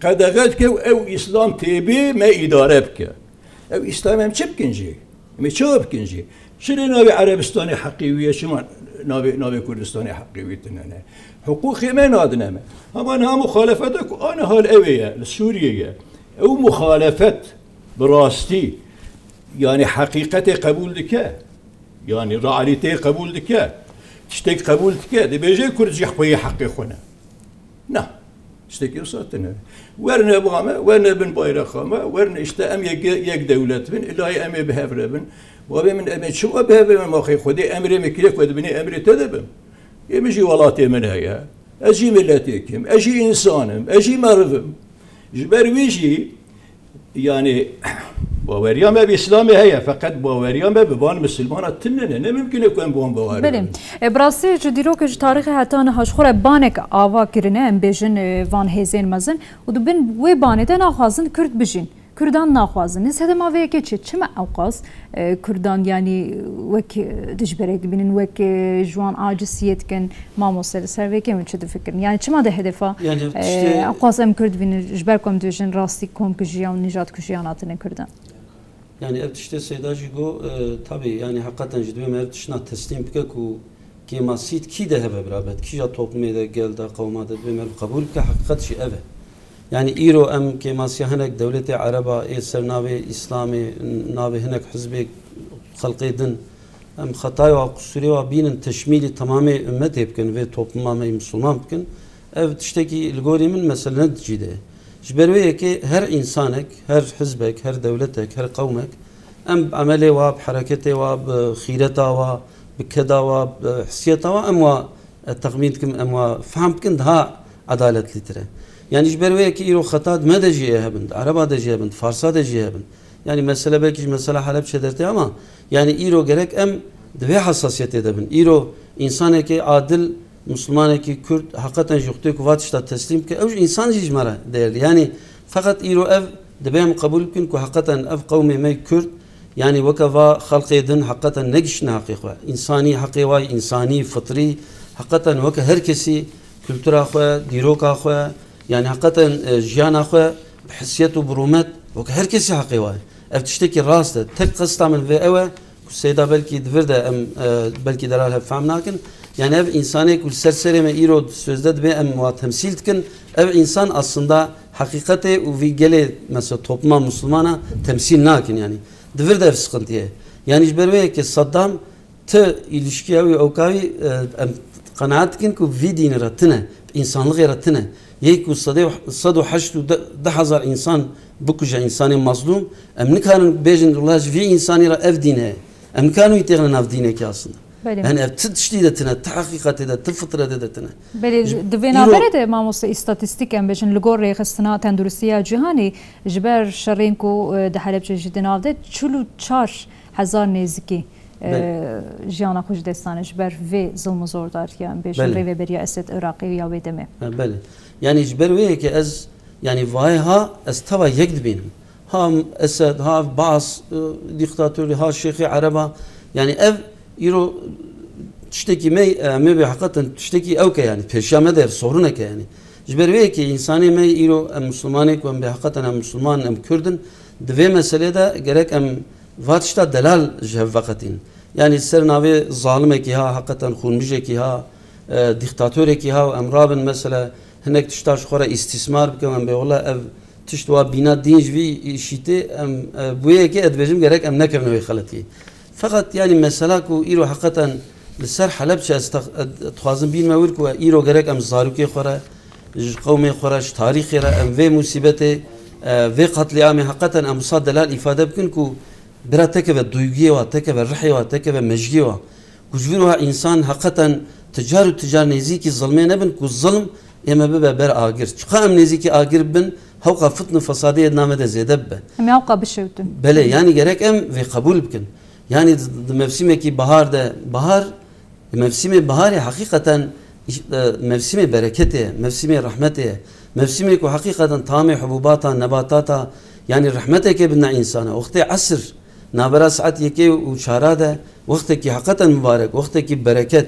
qedexe dike û ew Îslam têbê me îdare bike. Ew Îslam em çi bikin jî? Em ê çawa bikin jî? Çi lê navê Erebistanê heqê wî ye, çima navê, navê Kurdistanê heqê wî tune ne? Hiqûqê me nadine me. Hema niha muxalefeta ku ana hal ew ê ye, li Sûriyê ye. Ew muxalefet bi rastî, yani heqîqetê qebûl dike. Yani realîteyê qebûl dike. Tiştek qebûl dike. Dibêje Kurd jî xweyê heqê xwe ne. Na. Tiştekî wisa tune. Werne ba me, werne bin bayraxa me, werne işte em yek, yek dewlet bin, îlayê em ê bi hev re bin. Babê min, em ê çima bi hev re bin? Maxê Xwedê emrê me kiriye ku ez binê emrê te de bim. Ê min jî welatê min heye. Ez jî miletêk im. Ez jî însan im. Ez jî meriv im. Ji ber wî jî, yani, baweriya me bi Îslamê heye, feqet baweriya me bi van misilmana tune ne. Ne mimkun e ku em bi wan bawer Belê. bibin. E, bi rastî ji dîrokê, ji tarîxê heta niha ji xwe re banek ava kirine, em bêjin, e, van hêzên mezin û di bin wê banê de naxwazin Kurd bijîn. Kurdan naxwazin. Sedema vê yekê çi? Çima ewqas, e, Kurdan, yanî, wek, e, dijberek dibînin, wek, e, ji wan aciziyê dikin? Mamoste, li ser vê yekê min çi difikirin? Yani çima de hedefa, Yani e, tiştê ewqas em Kurd dibînin, ji ber ku em dibêjin rastî komkujiya û nîjadkujiya hatine Kurdan? Yani ev tiştê Seyda jî got, e, tabii, yani heqeten jî divê me ev tiştna teslîm bike ku kêmasî di kî de hebe biraber, di kîja toplumê de, gel de, qewma de, divê me ev qebûl bike, heqîqet jî ev e. Yani îro em kêmasiya hinek dewletê Ereba ê ser navê Îslamê, navê hinek hizbê xelqê din, em xetaya wa, qusûrê wa bînin, teşmîlî temamê ummetê bikin, vê topluma me yê misilman bikin. Ev tiştekî li gorî min mesele ne di cî de ye. Ji ber wê yekê her însanek, her hizbek, her dewletek, her qewmek, em bi emelê wa, bi hereketê wa, bi xîreta wa, bi keda wa, bi hissiyeta wa, em wa, e, texmîn dikim, em wa fehm bikin, daha edaletlîtir e. Yani ji ber wê yekê îro xeta di me de jî ê hebin, di Ereba de jî hebin, di Farsa de jî hebin. Yani mesele belkî ji mesela Helebçe dertê ama yani îro gerek em di vê hesasiyetê de bin. Îro însanekê adil, Mislimanekî Kurd heqeten jî xwedê ku va tişta teslîm bike, ew ji însan jî ji me re değerli. Yani feqet îro ev dibe em qebûl bikin ku heqeten ev qewmê me Kurd, yani weke va xelqê din heqeten negiştine heqê xwe. Însanî heqê wa ye, însanî, fitrî, heqeten weke her kesî kultura xwe, dîroka xwe, yani heqeten, e, jiyana xwe bi hesiyet û bi rûmet weke her kesî heqê wa ye. Ev tiştekî rast e. Tek qesta min vê ew e, ku Seyda belkî di vir de em, e, belkî delal hev fehm nakin. Yani ev însanê ku li ser serê me îro sözde dibe em wa temsîl dikin, ev însan aslında heqîqetê û vî gelê mesela topluma Musulmana temsîl nakin yani. Di vir de ev sıkıntı ye. Yani ji ber wê yekê Saddam ti îlişkiya wî ewka wî, e, em qenaet dikin ku vî dînê re tine, bi însanlixê re tine. Yek ku sedê, sed û heşt û deh hezar însan bikuje, însanê mazlûm, em nikarin bêjin, wela ji vî însanî re ev dîn heye. Em nikarin wî têxine nav dînekî aslında. Belê. Yani ev ti tiştî de tine, ti heqîqetê de, ti fitretê de tine. Belê, Ji- di vê îro- navberê de, mamoste, îstatîstîk em bêjin, li gor Rêxistina Tenduristiya Cîhanî, ji ber şerên ku, e, di Helebce jî di nav de, çil û çar hezar nêzikî, e, Belê. jiyana xwe ji dest dane ji ber vê zilm û zordariya, em bêjin, Belê. rêveberiya Esed Iraqê ya wê demê. Ha, belê. Yani ji ber wê yekê ez, yani vayê ha ez teva yek dibînim. Ha Esed, ha Baas, e, dîktatorî, ha Şêxê Ereba. Yani ev îro tiştekî me, e, me bê heqeten tiştekî ew ke yani. Pêşiya me de ev soruneke yani. Ji ber wê yekê însanê me îro em Musulmanê ku em bê heqeten em Musulman, em Kurd in, di vê meselê de gerek em va tişta delal ji hev veqetîn. Yani ser navê zalimekî ha, heqeten xûnmijekî ha, e, dîktatorekî ha û em rabin mesela hinek tişta ji xwe re îstîsmar bikin, em bê wela ev tişt wa bîna dîn ji vî îşî tê, em, e, bi wê yekê ez dibêjim gerek em nekevin wê xeletiyê. Feqet yani mesela ku îro heqeten li ser Helebçe ez tex-, ez dixwazim bînime wir ku îro gerek em zarokê xwe re, ji qewmê xwe re, ji tarîxê re em vê musîbetê, e, vê qetlîamê heqeten em wisa delal îfade bikin ku bira tekeve duyguyê wa, tekeve rihê wa, tekeve mejiyê wa. Ku ji vir wa însan heqeten ti car û ti car nêzîkî zilmê nebin ku zilm Ê me bibe ber agir. Çiqa em nêzîkî agir bibin, hewqa fitn û fesadê yê di navê de zêde bibe. Em ê hewqa bişewtin. Belê, yanî gerek em vê qebûl bikin. Yanî di, di mevsîmekî bahar de, bahar, mevsîmê biharê heqîqeten, e, mevsîmê bereketê ye, mevsîmê rehmetê ye. Mevsîmê ku heqîqeten tamê hubûbata, nebatata, yanî rehmeteke bidine însana. Wextê esir, navbera saet yekê û çara de, wextekî heqeten mibarek, wextekî bereket.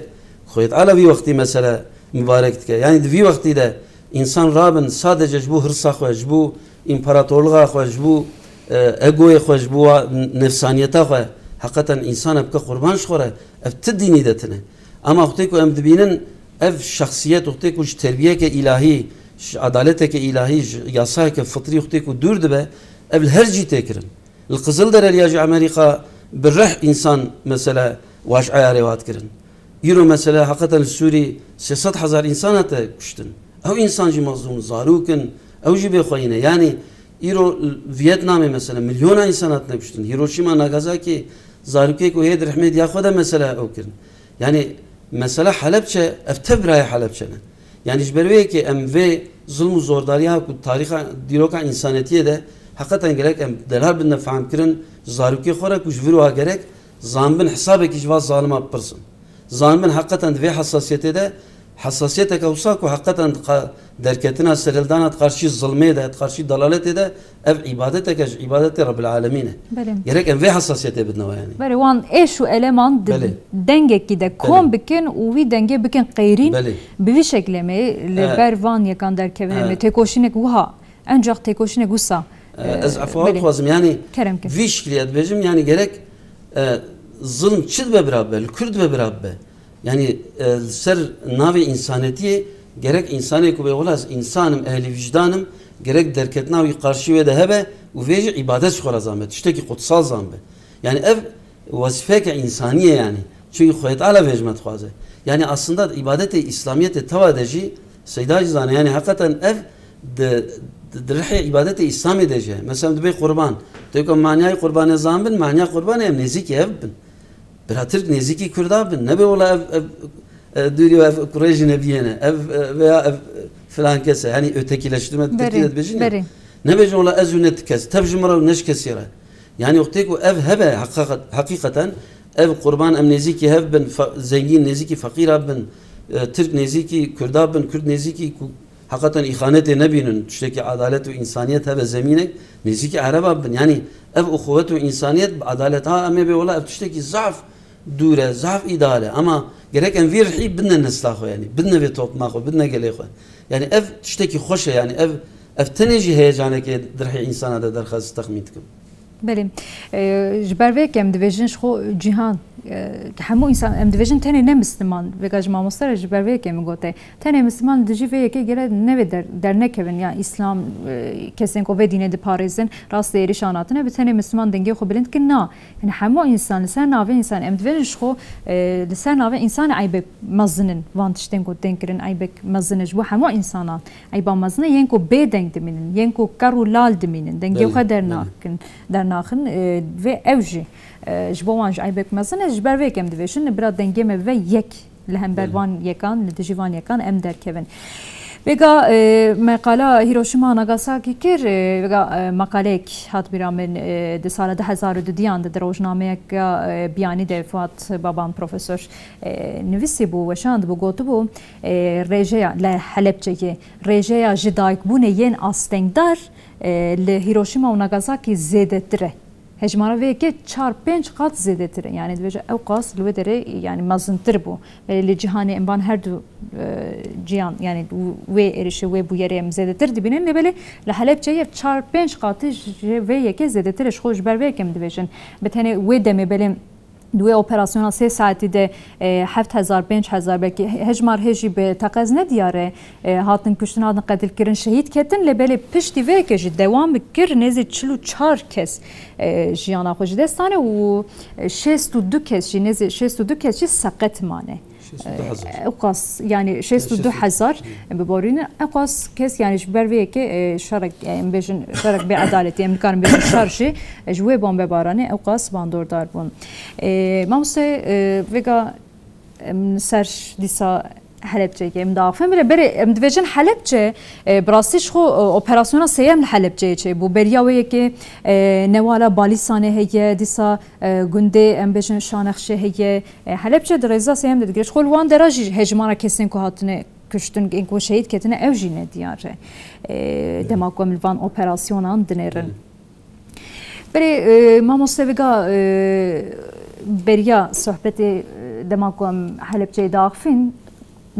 Xwedê Teala vî wextî mesela mibarek dike. Yanî di vî wextî de însan rabin sadece ji bo hirsa xwe, ji bo împaratorlixa xwe, ji bo, e, egoyê xwe, ji bo wa nefsaniyeta xwe, heqeten însan e bike qurban ji xwe re, ev ti dînî de tine. Ama wextê ku em dibînin ev şexsiyet, wextê ku ji terbiyeke îlahî, ji edaleteke îlahî, ji yasayeke fitrî wextê ku dûr dibe, ev li her cî tê kirin. Li Qizildere ya jî Amerîka bi rih însan mesela waj eyarê hat kirin. Îro mesela heqeten li Sûrî sê sed hezar însan hate kuştin. Ew însan jî mezlûm, zarok in, ew jî bêxweyî ne. Yanî îro li Vietnamê mesela milyona însan hatine kuştin. Hiroşîma, Nagasakî, zarokê ku hê di rihmê diya xwe de mesela ew kirin. Yanî mesela Helebçe, ev tev birayê Helebçe ne. Yanî ji ber wê yekê em vê zilm û zordariya ku tarîxa dîroka însanetiyê de heqeten gerek em delal bidine fehmkirin ji zarokê xwe re ku ji vir wa gerek zanbin hesabekî ji va zalima bipirsin. Zanbin heqeten di vê hesasiyetê de hesasiyeteke wisa ku heqeten di qa-, derketina serhildana di qarşî zilmê de, di qarşî dalaletê de ev îbadeteke ji îbadetê Rebbil Alemîn e. Belê. Gerek em vê hesasiyetê bidine we yanî. Belê, wan êş û eleman di Belê. dengekî de kom Belê. bikin û wî dengê bikin qeyrîn. Belê. Bi vî şeklê me li Evet. ber van yekan derkevin em ê Evet. têkoşînek wiha, encax têkoşînek wisa, E, ez e, efawat belê. dixwazim, yanî Kerem ke. vî şiklî ez dibêjim, yanî gerek, e, zilm çi dibe bira bibe, li kur dibe bira bibe. Yanî, e, li ser navê însanetiyê gerek însanê ku bê wela ez însan im, ehlî wijdan im, gerek derketina wî qarşî wê de hebe û vê jî îbadet ji xwe re zanbe, tiştekî qutsal zanbe. Yanî ev wezîfeke însanî ye yanî. Çunkî Xwedê Teala vê ji me dixwaze. Yanî aslında îbadetê îslamiyetê tewa de jî Seyda jî zane, yanî heqeten ev di, di, di rihê îbadetê Îslamê de jî ye. Mesela dibê qurban. Tê ku manyayê qurbanê zanbin, manya qurbanê em nêzîkî hev bin. Bira Tirk nêzîkî Kurda bin. Nebe wela ev, ev, e, dûrî ev kurê jinebiyê ne. Ev, e, veya ev, e, filan kes e. Yanî ötekileştirme di Tirkî de Berê, dibêjin ya. berê. Nebêjin wela ez û ne ti kes. Tev ji min re û ne ji kesî re. Yanî wextê ku ev hebe heqiqet-, heqîqeten ev qurban em nêzîkî hev bin, fe-, zengîn nêzîkî feqîra bin, e, Tirk nêzîkî Kurda bin, Kurd nêzîkî ku heqeten îxanetê nebînin, tiştekî edalet û însaniyet hebe zemînek, nêzîkî Ereba bin. Yanî ev uxuwet û însaniyet bi edalet ha em ê bê wela ev tiştekî zaf dûr e, zaf îdal e. Ama gerek em vî rihî bidine nesla xwe, yanî bidine vê topluma xwe, bidine gelê xwe. Yanî ev tiştekî xweş e, yanî ev, ev tenê jî heyecanekê di rihê însana de derxist, texmîn dikim. Belê. E, ji ber vê yekê em dibêjin ji xwe cîhan, e, hemû însan, em dibêjin tenê ne misliman, vêga ji mamoste re ji ber vê yekê min gote. Tenê misliman li dijî vê yekê gere nebe der-, dernekevin, ya îslam, e, kesên ku vê dînê diparêzin, rastê êrîşan hatine, bi tenê misliman dengê xwe bilind kin na. Yanî hemû însan li ser navê însan, em dibêjin ji xwe, e, li ser navê însan eybek mezin in, van tiştên ku tên kirin eybek mezin e ji bo hemû însanan. Eyba mezin e yên ku bê deng dimînin, yên ku ker û lal dimînin, dengê Belê, xwe belê. dernakin, dernaxin, e, vê ew jî, e, ji bo wan jî eybek mezin e, ji ber vê yekê em dibêjin, bira dengê me bibe yek li hember Belê. van yekan, li dijî van yekan em derkevin. Vêga, e, me qala Hiroşîma Nagasakî kir, e, vêga, e, meqaleyek hat bîra min, e, di sala du hezar û dudiyan de di rojnameyeka, e, biyanî de Fuat Baban profesor, e, nivîsîbû, weşandibû, gotibû, e, rêjeya li Helebçeyê, rêjeya ji dayikbûnê yên astengdar, e, li Hiroşîma û Nagasakî zêdetir e. Hejmara vê yekê çar pênc qat zêdetir e. Yanî dibêje ew qas li wê derê, yanî mezintir bû. Belê li cîhanê em van her du, e, ciyan, yanî wê êrişê, wê bûyerê em zêdetir dibînin. Lê belê li Helebçeyê çar pênc qatî ji vê yekê zêdetir e. Ji xwe ji ber vê yekê em dibêjin. Bi tenê wê demê belê di wê operasyona sê saetî de, e, heft hezar, pênc hezar, belkî he-, hejmar hê jî bi teqez ne diyar e, e, hatin kuştin, hatin qetilkirin, şehîd ketin, lê belê piştî vê yekê jî dewam kir, nêzî çil û çar kes, e, jiyana xwe ji dest dane û, e, şêst û du kes jî, nêzî şêst û du kes jî seqet mane. Şêst û du hezar. E, ew qas, yanî şêst û du hezar Şêst û du. bi borîne, ew qas kes, yanî ji ber vê yekê, e, şerek, e, em bêjin şerek bê edaletî, em nikarin bêjin şer jî, e, ji wê bombebaranê ew qas bandordar bûn. E, mamoste, e, vêga em ser dîsa Helepçeyê em diaxivin. Bire berê em dibêjin Helepçe, e, bi rastî ji xwe, e, operasyona sêyem li Helepçeyê çêbû. Beriya wê yekê, e, newala Balîsanê heye, dîsa, e, gundê em bêjin Şanexşê heye. E, Helepçe di rêza sêyem de digire. Ji xwe li wan dera jî hejmara kesên ku hatine kuştin, ên ku şehîd ketine, ew jî nediyar e. E, dema ku em li van operasyonan dinêrin. Berê, e, mamoste Viga, e, beriya sohbetê, e, dema ku em Helepçeyê diaxivîn,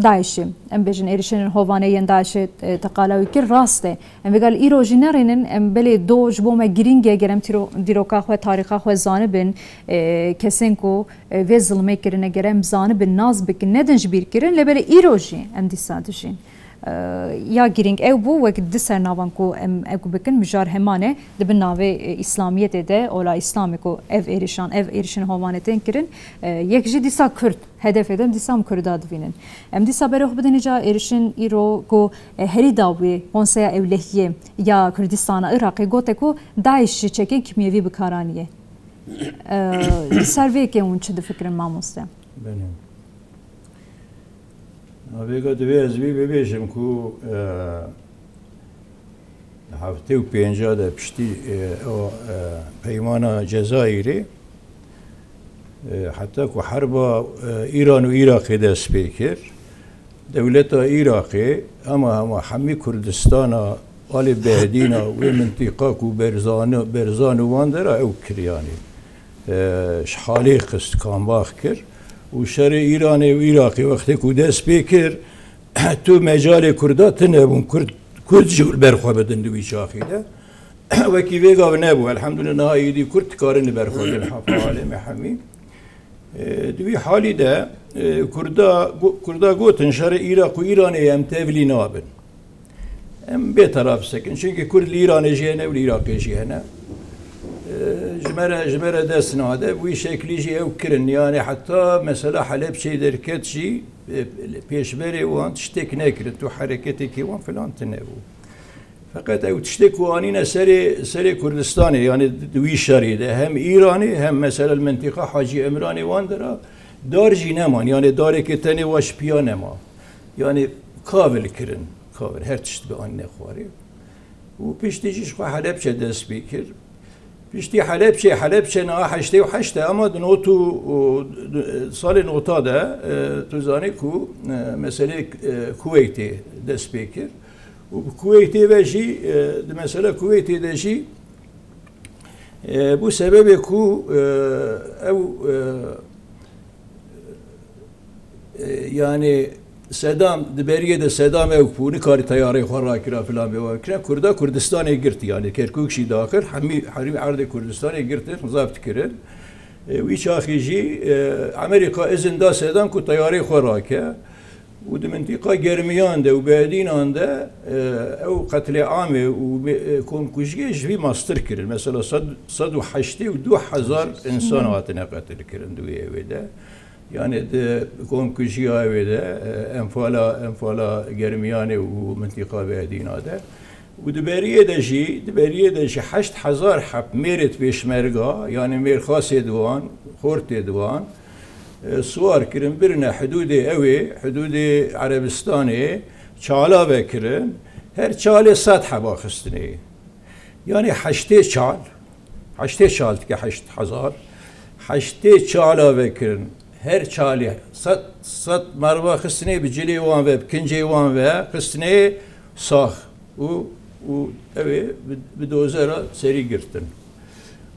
DAIŞê, em bêjin êrişên Hovanê yên DAIŞê, e, te qala wî kir, rast e. Em vêga li îro jî nerênin, em belê do ji bo me girîng e, ger em tîro-, dîroka xwe, tarîxa xwe zanibin, e, kesên ku, e, vê zilmê kirine, ger em zanibin, nas bikin, nedin ji bîr kirin, lê belê îro jî em dîsa dijîn. E, ya girîng ew bû, wek di ser navan ku em ew bikin, mijar heman e, di bin navê, e, Îslamiyetê de, ola Îslamê ku ev êrişan, ev êrişên Hovanê tên kirin, e, yek jî dîsa Kurd, hedefê de em dîsa em Kurda divînin. Em dîsa berê xwe bidin îca êrişên îro ku, e, herî dawî Konseya Ewlehiyê ya Kurdistana Iraqê gote ku DAIŞ ji çekên kîmyevî bi kar aniye. E, li ser vê yekê hûn çi difikirin mamoste? Belê. Vêga divê ez vî bibêjim ku, e, heftê û pênca de piştî, e, o, e, peymana Cezayirê, e, heta ku herba, e, Îran û Iraqê dest pê kir, dewleta Iraqê hema hema hemî Kurdistana alê Behdîna wê mintîqa ku Berzani, Berzan û wan dera ew kir, yanî, e, ji halê xist, kambax kir û şerê Îranê û Iraqê wextê ku dest pê kir, tu mecalê Kurda tune bûn, Kurd, Kurd jî li ber xwe bidin di wî çaxî de. Wekî vêga nebû. Elhamdulillah, niha êdî Kurd dikarin li ber xwe bin, hefa aleme hemî. E, di wî halî de, e, Kurda, go-, Kurda gotin, şerê Iraq û Îranê em tevlî nabin. Em bê teraf sekin. Çünkü Kurd li Îranê jî hene û li Iraqê jî hene. E, ji me re, ji me re dest nade. Wî şeklî jî ew kirin. Yani heta mesela Helepçeyê derket jî, e, pêşberê wan tiştek nekirin. Tu hereketeke wan filan tine bû. Feqet ew tiştê ku anîne serê, serê Kurdistanê, yani di wî şerê de hem Îranê hem mesela li mintîqa Hacî Emranê wan dera dar jî neman. Yani darekê tenê wa ji piya nema. Yani kavil kirin, kavil, her tişt bi anîne xwarê. Û piştî jî ji xwe Helepçe dest pê kir. Piştî Helepçe, Helepçe niha heştê û heşt e, ama di not û, û, di, salê nota de, e, tu zanî ku, e, meselê, e, Kuweytê dest pê kir. Û bi Kuweytê ve jî, e, di mesela Kuweytê de jî, e, bû sebebê ku, e, ew, e, E, yani Sedam, di beriyê de Sedam ew bû, nikarî teyarê xwe rakira filan bê we kira. Kurda Kurdistanê girt, yani Kerkûk jî daxil, hemî, hemî erdê Kurdistanê girtin, zapt kirin. E, wî çaxî jî, e, Amerîka izin da Sedam ku teyarê xwe rake. Û di mintîqa Germiyan de û Bedînan de, e, ew qetlê amê û me-, e, komkujiyê ji vî mastir kirin. Mesela sed, sed û heştê û du hezar insan hatine qetil kirin di wê ewê de. Yani di komkujiya wê de, e, enfala, enfala Germiyanê û mintiqa Behdîna de. Û di beriyê de jî, di beriyê de jî heşt hezar heb mêrê pêşmerga, yani mêrxasê di wan, xortê di wan, e, siwar kirin, birine hidûdê ewê, hidûdê Erebistanê, çala vekirin, her çalê sed heba xistinê. Yani heştê çal, heştê çal dike heşt hezar, heştê çala vekirin, her çalê sed, sed merva xistinê bi cilê wan ve, bi kincê wan ve xistinê sax û, û ew ê bi, bi dozera serî girtin.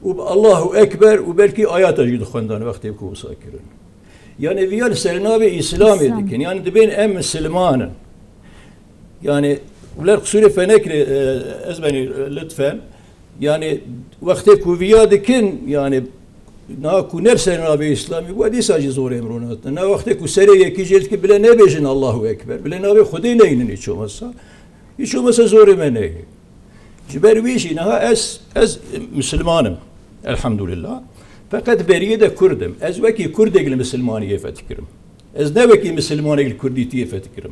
Û bi Allahu Ekber û belkî ayata jî dixwendan wextê ku wisa kirin. Yani viya li ser navê Îslamê dikin. Yani dibên em misilman in. Yani, ler qisûrê fenekirê, e, ez benî, e, lütfen. Yani, wextê ku viya dikin, yani, na ku ner ser navê Îslamê, we dîsa jî zorê em ronatine. Na wextê ku serê yekî jê dikin, bile nebêjin Allahu Ekber. Bile navê Xwedê neynin hiç olmasa. Hiç olmasa zorê me neyê. Ji ber wî jî niha ez, ez misilman im. Elhamdulillah. Feqet beriyê de Kurd im. Ez wekî Kurdek li misilmaniyê fekirim. Ez ne wekî misilmanek li kurdîtiyê fekirim.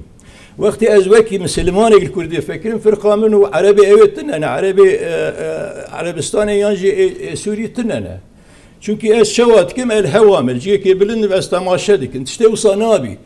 Wextê ez wekî misilmanek li kurdî fekirim, firqa min û erebê ew ê tune ne, erebê, e, e, Erebistanê yan jî ê, ê Sûrî tune ne. Çunkî ez çawa dikim, el hewa me, cihekê bilind im, ez temaşe dikim. Tiştê wisa nabî.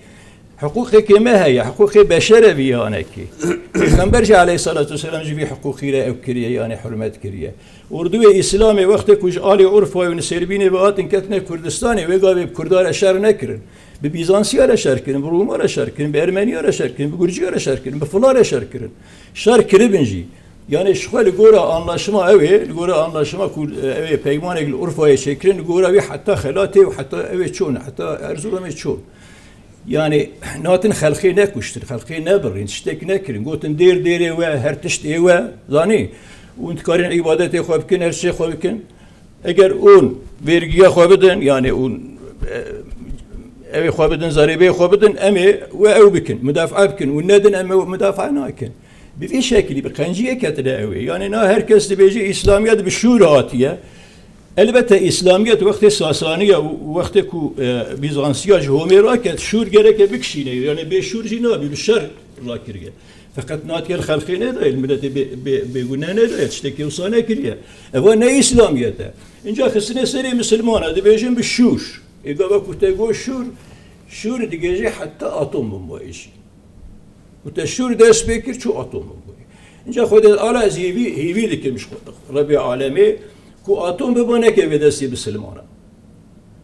Hiqûqekê me heye, hiqûqê beşer e vî yanekî. Pêxember jî aleyhissalatu vesselam ji vî hiqûqî re ew kiriye, yanî hurmet kiriye. Ordûyê Îslamê wextê ku ji alî Urfa û Nisêrbînê ve hatin ketine Kurdistanê, wê gavê bi Kurda re şer nekirin. Bi Bîzansiya re şer kirin, bi Rûma re şer kirin, bi Ermeniya re şer kirin, bi Gurciya re şer kirin, bi filan re şer kirin. Şer kiribin jî. Yanî ji xwe li gora anlaşma ew ê, li gora anlaşma ku, e, ew ê peymanek li Urfayê çêkirin, li gora wî heta Xelatê û heta ew ê çûn, heta Erzurumê çûn. Yanî, natin xelqê nekuştin, xelqê nebirîn, tiştek nekirin. Gotin, "Dêr dêrê we, her tişt ê we", zanî. Hûn dikarin îbadetê xwe bikin, her tiştê xwe bikin. Eger hûn vergiya xwe bidin, yanî hûn, e, ew ê xwe bidin, zerêbeyê xwe bidin, em ê we ew bikin, mudafaa bikin. Hûn nedin, em ê we mudafaa nakin. Bi vî şekilî, bi qenciyê ketine ew ê. Yanî, na her kes dibêje, Îslamiyet bi şûr hatiye. Elbette, Îslamiyet wextê Sasaniya û wextê ku, e, Bîzansiya ji Homê raket, şûr gereke bikişîne, yanî bê şûr jî nabî, bi şer rakiriye. Feqet na gel xelqê nedayê, miletê bê, bê, bêgune nedayê, tiştekî wisa nekiriye. Eva ne Îslamiyet e. Înca xistine serê misilmana, dibêjin bi şûr. Ê gava ku te got şûr, şûr digêje heta atom bombayê jî. Û te şûr dest pê kir, çû atom bombayê. Înca Xwedê Teala ez hêvî, hêvî dikim ji Xwe-, Rebê Alemê, ku atom biba nekeve destê misilmana.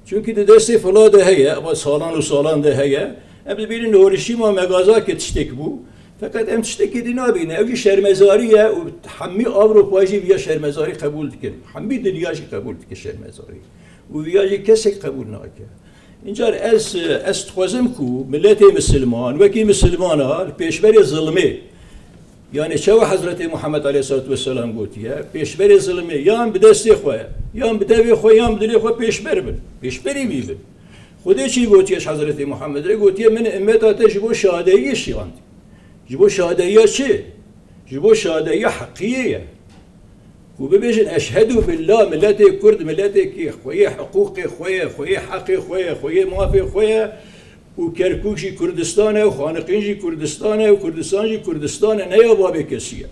Çunkî di destê fila de heye, eva salan û salan de heye. Em dibînin Hiroşîma, Megasakî tiştek bû. Feqet em tiştekî dî nabînin. Ew jî şermezarî ye û hemî Ewropa jî viya şermezarî qebûl dikin. Hemî dinya jî qebûl dike şermezarî. Û viya jî kesek qebûl nake. Încar ez, ez dixwazim ku miletê misilman, wekî misilmana li pêşberê zilmê, yanî çawa Hezretê Muhammed aleyhissalatu vesselam gotiye, pêşberê zilmê yan bi destê xwe, yan bi devê xwe, yan bi dilê xwe pêşber bin. Pêşberî wî bin. Xwedê çî gotiye ji Hezretê Muhammed re? Gotiye, "Min ummeta te ji bo şadeyiyê şiyand." Ji bo şadeyiya çi? Ji bo şadeyiya heqiyê ye. Ku bibêjin, "Eşhedû billah, miletê Kurd, miletêkî xwe yê, hiqûqê xwe ye, xwe yê heqê xwe ye, xwe yê mafê xwe ye û Kerkûk jî Kurdistan e û Xaniqîn jî Kurdistan e û Kurdistan jî Kurdistan e, ne ya babê kesî ye."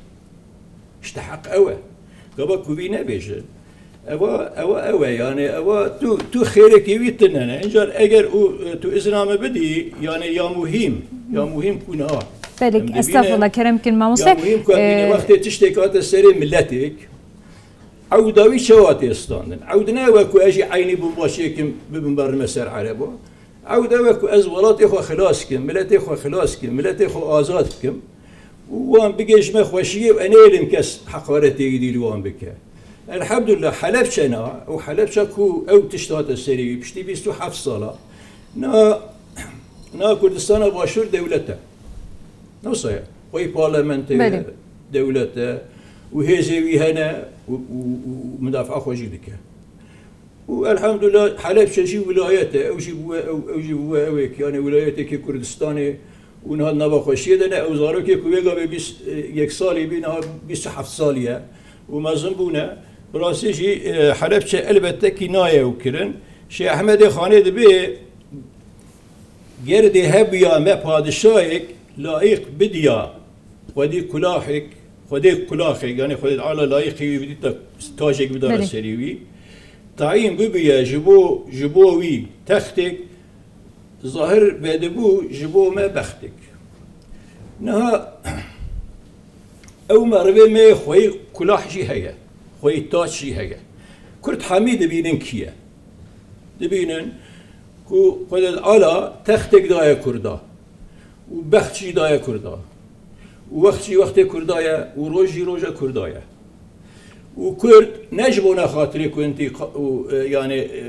İşte heq ew e. Gava ku vî nebêjin, ewa, ewa ew e, yanî ewa tu, tu xêrekê wî tune ne. Încar eger û, e, tu izna min bidî, yanî ya muhîm, ya muhîm ku niha. Belê, em dibîne, estağfurullah, kerem kin mamoste. Ya muhîm ku em dibîne, e, wextê tiştek hate serê miletêk, ewda wî çawa tê standin? Ewd ne ew e ku ez jî eynî bomba çêkim, bibim berime ser ereba. Ewd ew e ku ez welatê xwe xilas kim, miletê xwe xilas kim, miletê xwe azad bikim û wan bigêjime xweşiyê û enêlim kes heqaretê êdî li wan bike. Elhemdulillah, Helebçe na, ew Helebçe ku ew tişt hate serê wî, piştî bîst û heft sala, na, na Kurdistana Başûr dewlet e. Nasıl ya? Xweyî parlamentoyê, belê, dewlet e û hêzê wî hene û, û, û mudafaa xwe jî dike. Û elhemdulillah Helebçe jî wilayet e, ew jî bûye, ew, ew jî bûye ewêk, yanî wilayetekî Kurdistanê û niha di nava xweşiyê de ne, ew zarokê ku wê gavê bîst, e, yek salî bî, niha bîst û heft salî ye û mezin bûne. Bi rastî jî, e, Helebçe elbette kî nayê ew kirin. Şêx Ehmedê Xanê dibê, ger dê hebûya me padişayek layiq bidiya Xwedî kulahek, Xwedê kulaxek, yanî Xwedê Teala layiqî wî bidîta, tajek bidara, belê, serî wî. Tayîn bibûye ji bo, ji bo wî textêk, zahir vedibû ji bo me bextêk. Niha ew merivê me xweyî kulah jî heye, xweyî taç jî heye. Kurd hemî dibînin kî ye. Dibînin ku Xwedê Teala textêk daye Kurda û bext jî daye Kurda û wext jî wextê Kurda ye û roj jî roja Kurda ye. Û Kurd ne ji bona xatirê ku intîqa-, û, e, yanî, e,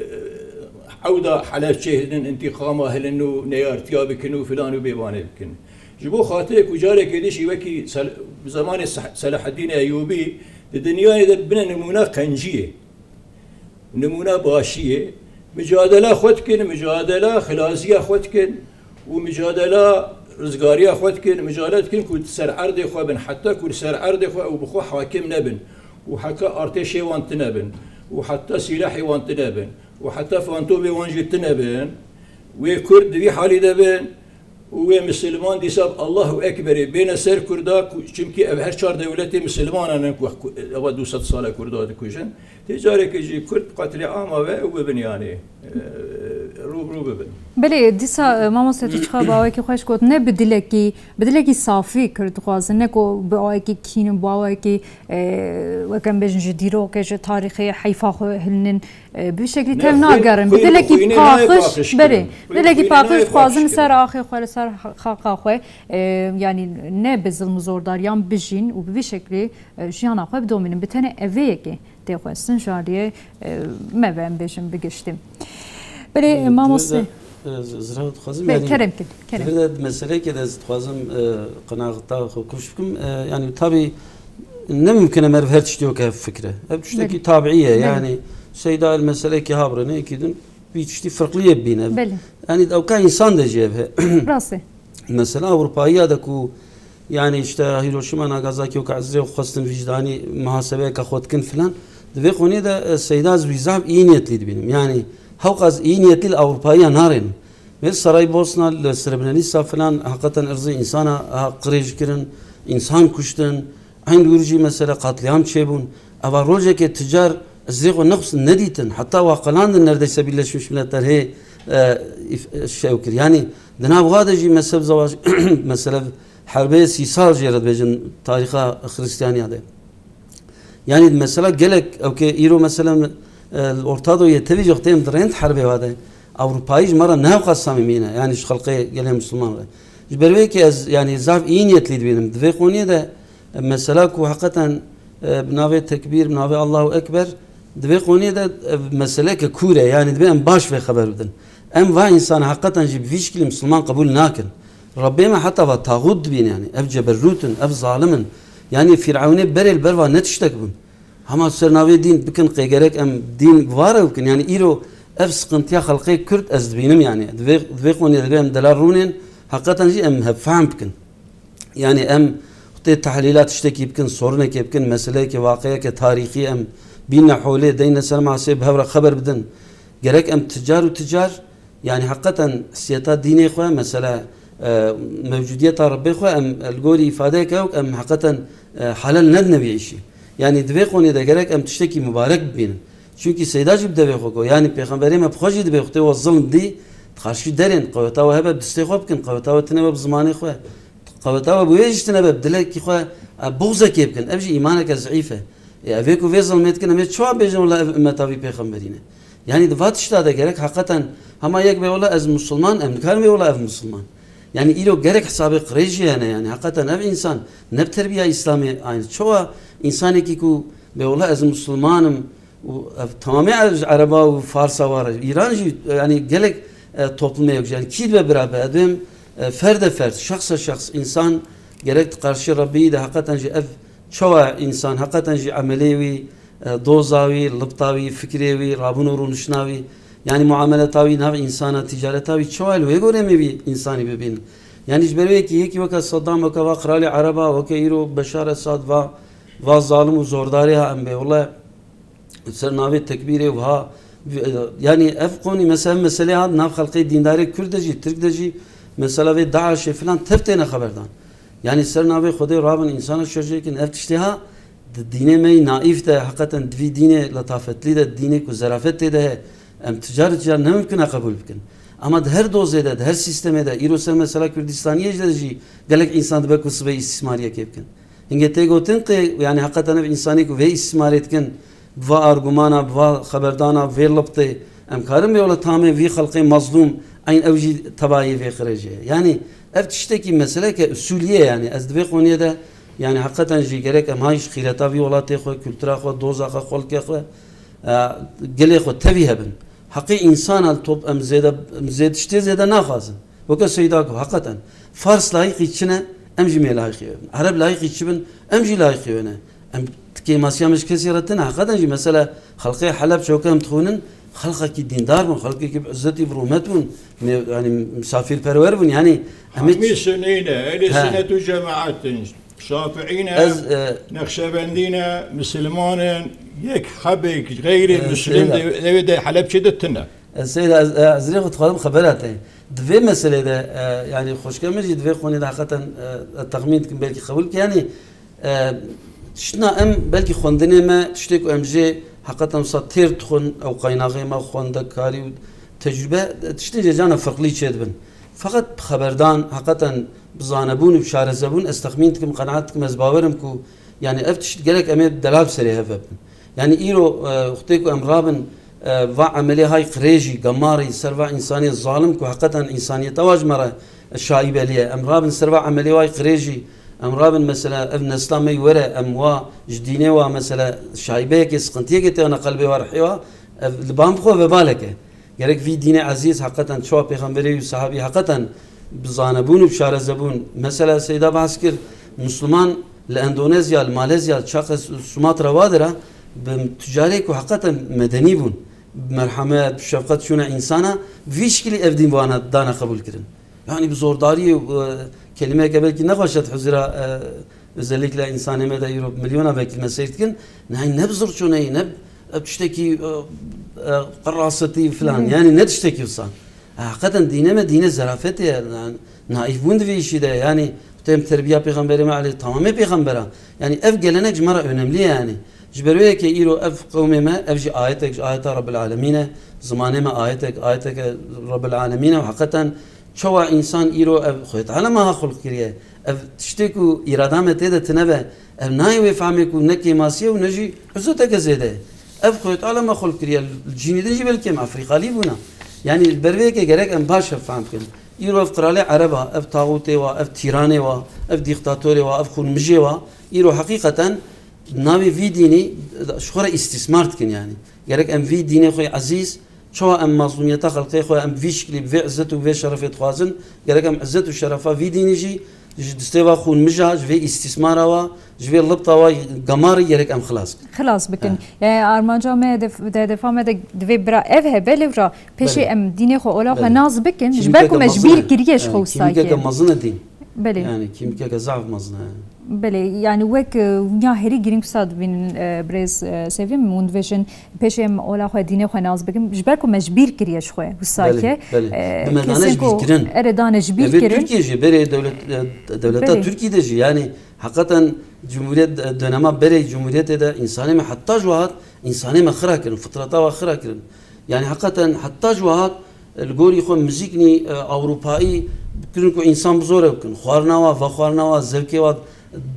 ewda Helebçê hilin, intîqama hilin û neyartiya bikin û filan û bêvanê bikin. Ji bo xatirê ku carekê dî jî wekî Sel-, bi zemanê Seh-, Selaheddînê Eyûbî di dinyayê de bine nimûna qenciyê. Nimûna başiyê, micadela xwe dikin, micadela xilaziya xwe dikin û micadela rizgariya xwe dikin, micadele dikin ku di ser erdê xwe bin, heta ku li ser erdê xwe ew bi xwe hakim nebin û heta artêşê wan tune bin û heta sîlehê wan tune bin û heta fantomê wan jî tune bin, wê Kurd di vî halî de bin. Û wê misilman dîsa bi Allahu Ekberê bêne ser Kurda, ku, çimkî ev her çar dewletê misilmanan in ku, ku eva du sed sal e Kurda dikujin. Tê carekê jî Kurd qetlîama ve ew bibin, yanî, e, rû rû bibin. Belê, dîsa, e, mamoste, tu çiqa bi awayekî xweş got, ne bi dilekî, bi dilekî safî kir dixwazin, ne ku bi awayekî kîn û bi awayekî, e, weke em bêjin ji dîrokê, ji tarîxê heyfa xwe hilnin, e, bi şeklî Ne, tev xwîn-, nagerin. Bi xwîn-, dilekî xwînê nayê paqij, paqij berê, kirin. Xwîn-, dilekî xwînê paqij nayê dixwazin paqij ser kirin. axê xwe, li ser xaqa xwe, e, yanî ne bi zilm û zordariyan bijîn û bi vî şeklî, e, jiyana xwe bidomînin. Bi tenê evê yekê tê xwestin ji aliyê, e, me ve em bêjin bi giştî. Belê, e, mamoste. Divê de, e, z-, zira dixwazim, Belê, yanî, kerem kin, kerem. Divê de meseleyekê de ez dixwazim, e, qenaxeta xwe kuş bikim. E, yanî, tabî ne mimkin e meriv her tiştî weke fikre. Ev tiştekî Belê. tabiî ye. Belê. Yanî, Seyda el meseleyekî habirine, yekî din vî tiştî firqliyê bîne. Belê. Yanî, ewka însan de jî ev he. Rast e. Mesela Ewropayiya de ku, yani işte Hiroşima, Nagasaki û ka ez rê xwestin vîcdanî muhasebeyeke xwe dikin filan. Di vê xonê de, e, Seyda ez wî zaf iyi niyetlî dibînim. Yani hewqas iyi niyetlî li Ewropayiya narênin. Vê Saraybosna li Srebrenica filan heqeten irzê însana ha qirêj kirin, însan kuştin. Eyn wir jî mesela qatliyam çêbûn. Eva rojekê ticar ez rê xwe nexwestin nedîtin. Heta wa qelandin neredeyse Birleşmiş Milletler hê, e, îf-, e, şew kir. Yani di nav wa de jî mezheb zewac, mesela herbê sî sal jê re dibêjin tarîxa Xristiyaniya de. Yani mesela gelek ewkê îro mesela, e, li Orta Doğu yê tevî jî wextê em di rênd herbê wa de. Ewropayî ji me re ne hewqas samîmî ne. Yani ji xelqê gelê Müslüman re. Ji ber wê yekê ez yani zaf iyi niyetlî dibînim. Di vê qoniyê de, e, mesela ku heqeten, e, bi navê tekbîr, bi navê Allahu Ekber, di vê qoniyê de, e, meseleke kûr e. Yani divê em baş vê xeber bidin. Em va însan heqeten jî bi vî şikilî Müslüman qebûl nakin. Rebbê me heta va taxût dibîn yani. Ev ceberrût in, ev zalim in. Yani Fîrewnê berê li ber va ne tiştek bûn. Hema ser navê dîn bikin qê gerek em dîn bi va re bikin. Yani îro ev siqintiya xelqê Kurd ez dibînim yani. Di vê, di vê qoniyê de em delal rûnên, heqeten jî em hevfehm bikin. Yani em tê tehlîla tiştekî bikin, sorunekê bikin, meseleyekê, waqieyeke tarîxî em bîne holê, deyne ser masê, bi hev re xeber bidin. Gerek em ticar û ticar, yani heqeten hissiyeta dînê xwe, mesela, e, mewcudiyeta Rebbê xwe em li gorî îfadeyeke ew em heqeten, e, halel nedine vî îşî. Yani di vê qonê de gerek em tiştekî mibarek bibînin. Çunkî Seyda jî bi devê xwe got, yani Pêxemberê me bi xwe jî dibê wextê we zilm dî, di qarşî derên, qeweta we hebe bi distê xwe bikin, qeweta we tine be bi zimanê xwe. Qeweta we bi wê jî tine be, bi dilekî xwe, e, buxzekê bikin. Ev jî îmaneke zeîf e. Ê, ev ê ku vê zilmê dikin, em ê çawa bêjin, wela ev ummeta vî pêxemberî ne? Yanî di va tişta de gerek heqeten hema yek bê, wela ez musulman, em nikarin bê, wela ev musulman. Yanî îro gerek hesabê qirêj jî hene, yanî heqeten ev însan ne bi terbiya Îslamê aynî. Çawa însanekî ku bê, wela ez musulman im, û ev tamamê Ereba û Farsa ware. Îran jî, yanî gelek, e, toplumê yok. Yanî kî dibe bira be? Edem, e, ferde ferd, şexse şexs, însan gerek di qarşî Rebbî de heqeten jî ev çawa însan, heqeten jî emelê wî, e, doza wî, libta wî, fikrê wî, rabûn û rûniştina wî, yanî muameleta wî nav însana, tîcareta wî çawa li wê gorê em ê vî însanî bibînin? Yanî ji ber wê yekî, yekî weke Saddam, weke va qiralê Ereba, weke îro Beşar Esad va, va zalim û zordarê ha em bê. Wele ser navê tekbîrê wiha, yanî ev qonî mesela, ev meselê ha nav xelqê dîndarê Kurd de jî, Tirk de jî, mesela vê DAIŞê filan tev têne xeberdan. Yanî ser navê Xwedê rabin însana şerjêkin, ev tiştê ha di dînê me yî naîf de, heqeten di vî dînê letafetlî de, dînê ku zerafet tê de heye, em ticar ticar ne mimkin e qebûl bikin. Ama di her dozê de, di her sîstemê de, îro ser mesela Kurdistaniyê jî de jî gelek însan dibe ku sibê îstîsmariyekê bikin. Hingê tê gotin qê, yanî heqeten ev însanê ku vê îstîsmarê dikin, bi va argumana, bi va xeberdana, vê libtê, em karin bê wela tamê vî xelqê mezlûm eyn ew jî tebayê vê qirêjê ye. Yanî ev tiştekî meseleke usulî ye yanî. Ez di vê qoniyê de, yanî heqeten jî gerek em hay ji xîreta vî welatê xwe, kultura xwe, doza xwe, xelkê xwe, e, gelê xwe tevî hebin. Heqê însana li top em zêde, em zêde tiştê zêde naxwazin. Weke Seyda got, heqeten, Fars layîqî çi ne, em jî mê layîqî wê bin. Ereb layîqî çi bin, em jî layîqî wê ne. Em kêmasiya me ji kesî re tine, heqeten jî mesela xelqê Heleb çewke em dixwînin, xelqekî dîndar bûn, xelkekî bi izzetî, bi rûmet bûn, ne, yanî misafîrperwer bûn, yanî em ê Hemî Sunî ne, ehlî He. Sunnet û Cemaet in, Şafiî ne, Ez, e, Nexşebendî ne, Misilman in, yek hebek xeyrî E, Muslim Seyda. de, de, de Helebçê de tine. E, Seyda, ez, e, ez rê xwe dixwazim xebera te. Di vê meselê de, e, yanî xweşke min jî di vê xonê de heqeten, e, e, texmîn dikim belkî qebûl bike. Yanî, e, tiştina em belkî xwendinê me, tiştê ku em jê heqeten wisa têr dixwin, ew qaynaxê me xwendekarî û Tecrûbe, tiştên cecana firqlî çêdibin. Feqet bi xeberdan, heqeten bi zanebûn û bi şarezebûn, ez texmîn dikim, qenaet dikim, ez bawer im ku, yani, ev tişt gerek em ê delal bi serê hev vebin. Yani, îro, e, wextê ku em rabin, e, va emelê hay qirêjî, gemarî, ser va însanê zalim ku heqeten însaniyeta wa ji me re şaîbelî ye. Em rabin ser va emelê way qirêjî, em rabin mesela ev nesla me were, em wa ji dînê wa mesela şaîbeyekê, siqintiyekê têne qelbê wa, rihê wa, ev li ban xwe vebalek e. Gerek vî dînê ezîz heqeten çawa pêxemberê û sahabî heqeten bi zanebûn û bi şarezebûn. Mesela Seyda behs kir, Misliman li Endonezya, li Malezya, çaqa Sumatra vadira bi tucarê ku heqeten medenî bûn, bi merhemet, bi şefqet çûne însana, bi vî şikilî ev dîn bi wana dane qebûl kirin. Yani bi zordariyê, e, kelimeyeke belkî nexweş e di huzura, e, özellikle insanê me de îro milyona belkî me seyr dikin. Nehî ne bi zor çûneyî, ne bi, e, tiştekî, e, e, qerasetî filan. Yani ne tiştekî wisa. Heqeten dîne me dîne zerafetê ye. Yani naîfbûn di vê îşî de. Yani tem terbiya pêxemberê me aleyh tamamê pêxembera. Yani ev gelenek ji me re önemli ye yani. Ji ber wê yekê îro ev qewmê me, ev jî ayetek ji ayeta Rabbil Alemîn e. Zimanê me ayetek, ayeteke Rabbil Alemîn e û heqeten çawa însan îro ev Xwedê Teala me ha xulq kiriye. Ev tiştê ku îrada me tê de tine be, ev nayê wê fehmê ku ne kêmasî ye û ne jî uzuteke zêde ye. Ev Xwedê Teala me xulq kiriye. Li cînî din jî belkî em Efrîqalî bûna. Yani li ber vê yekê gerek em baş hev fehm bikin. Îro ev qiralê ereba, ev taxûtê wa, ev tîranê wa, ev dîktatorê wa, ev xûnmijê wa, îro heqîqeten navê vî dînî ji xwe re îstîsmar dikin yani. Gerek em vî dînê xwe yê ezîz, çawa em mazlûmiyeta xelkê xwe em vî şiklî, bi vê izzet û vê şerefê dixwazin, gerek em izzet û şerefa vî dînî jî ji destê va xûnmija, ji vê îstîsmara wa, ji vê libta wa gemarî gerek em xilas bikin. Xilas bikin. He. Yani armanca me, hedef-, de hedefa me de divê bira ev hebe, lewra pêşê Belê. em dînê xwe, ola xwe Belê. nas bikin, ji ber ku Kîmîkeke me ji mezin bîr e. kiriye ji He, xwe wisa kîmîkeke kê. mezin e dîn. Belê. Yani kîmîkeke zaf mezin e. Belê, yani wek, e, ya herî girîng wisa dibînin, e, birêz, e, Sevîm, hûn dibêjin, pêşê em ola xwe, dînê xwe nas bikin, ji ber ku me ji bîr kiriye ji xwe, wisa Belê, ke, belê. e, Bi me dane kesên ji bîr ku kirin. erê dane ji bîr Evê kirin. Tirkiye jî berê dewlet, e, dewleta Belê. Tirkiyê de jî, yani heqeten Cumhuriyet, e, dönema berê Cumhuriyetê de însanê me heta ji hat, însanê me xira kirin, fitreta wa xira kirin. Yani heqeten heta ji hat, li gorî xwe muzîknî, e, Ewropayî kirin ku însan bi zor ew bikin. Xwarina wa, vexwarina wa, zevkê wa,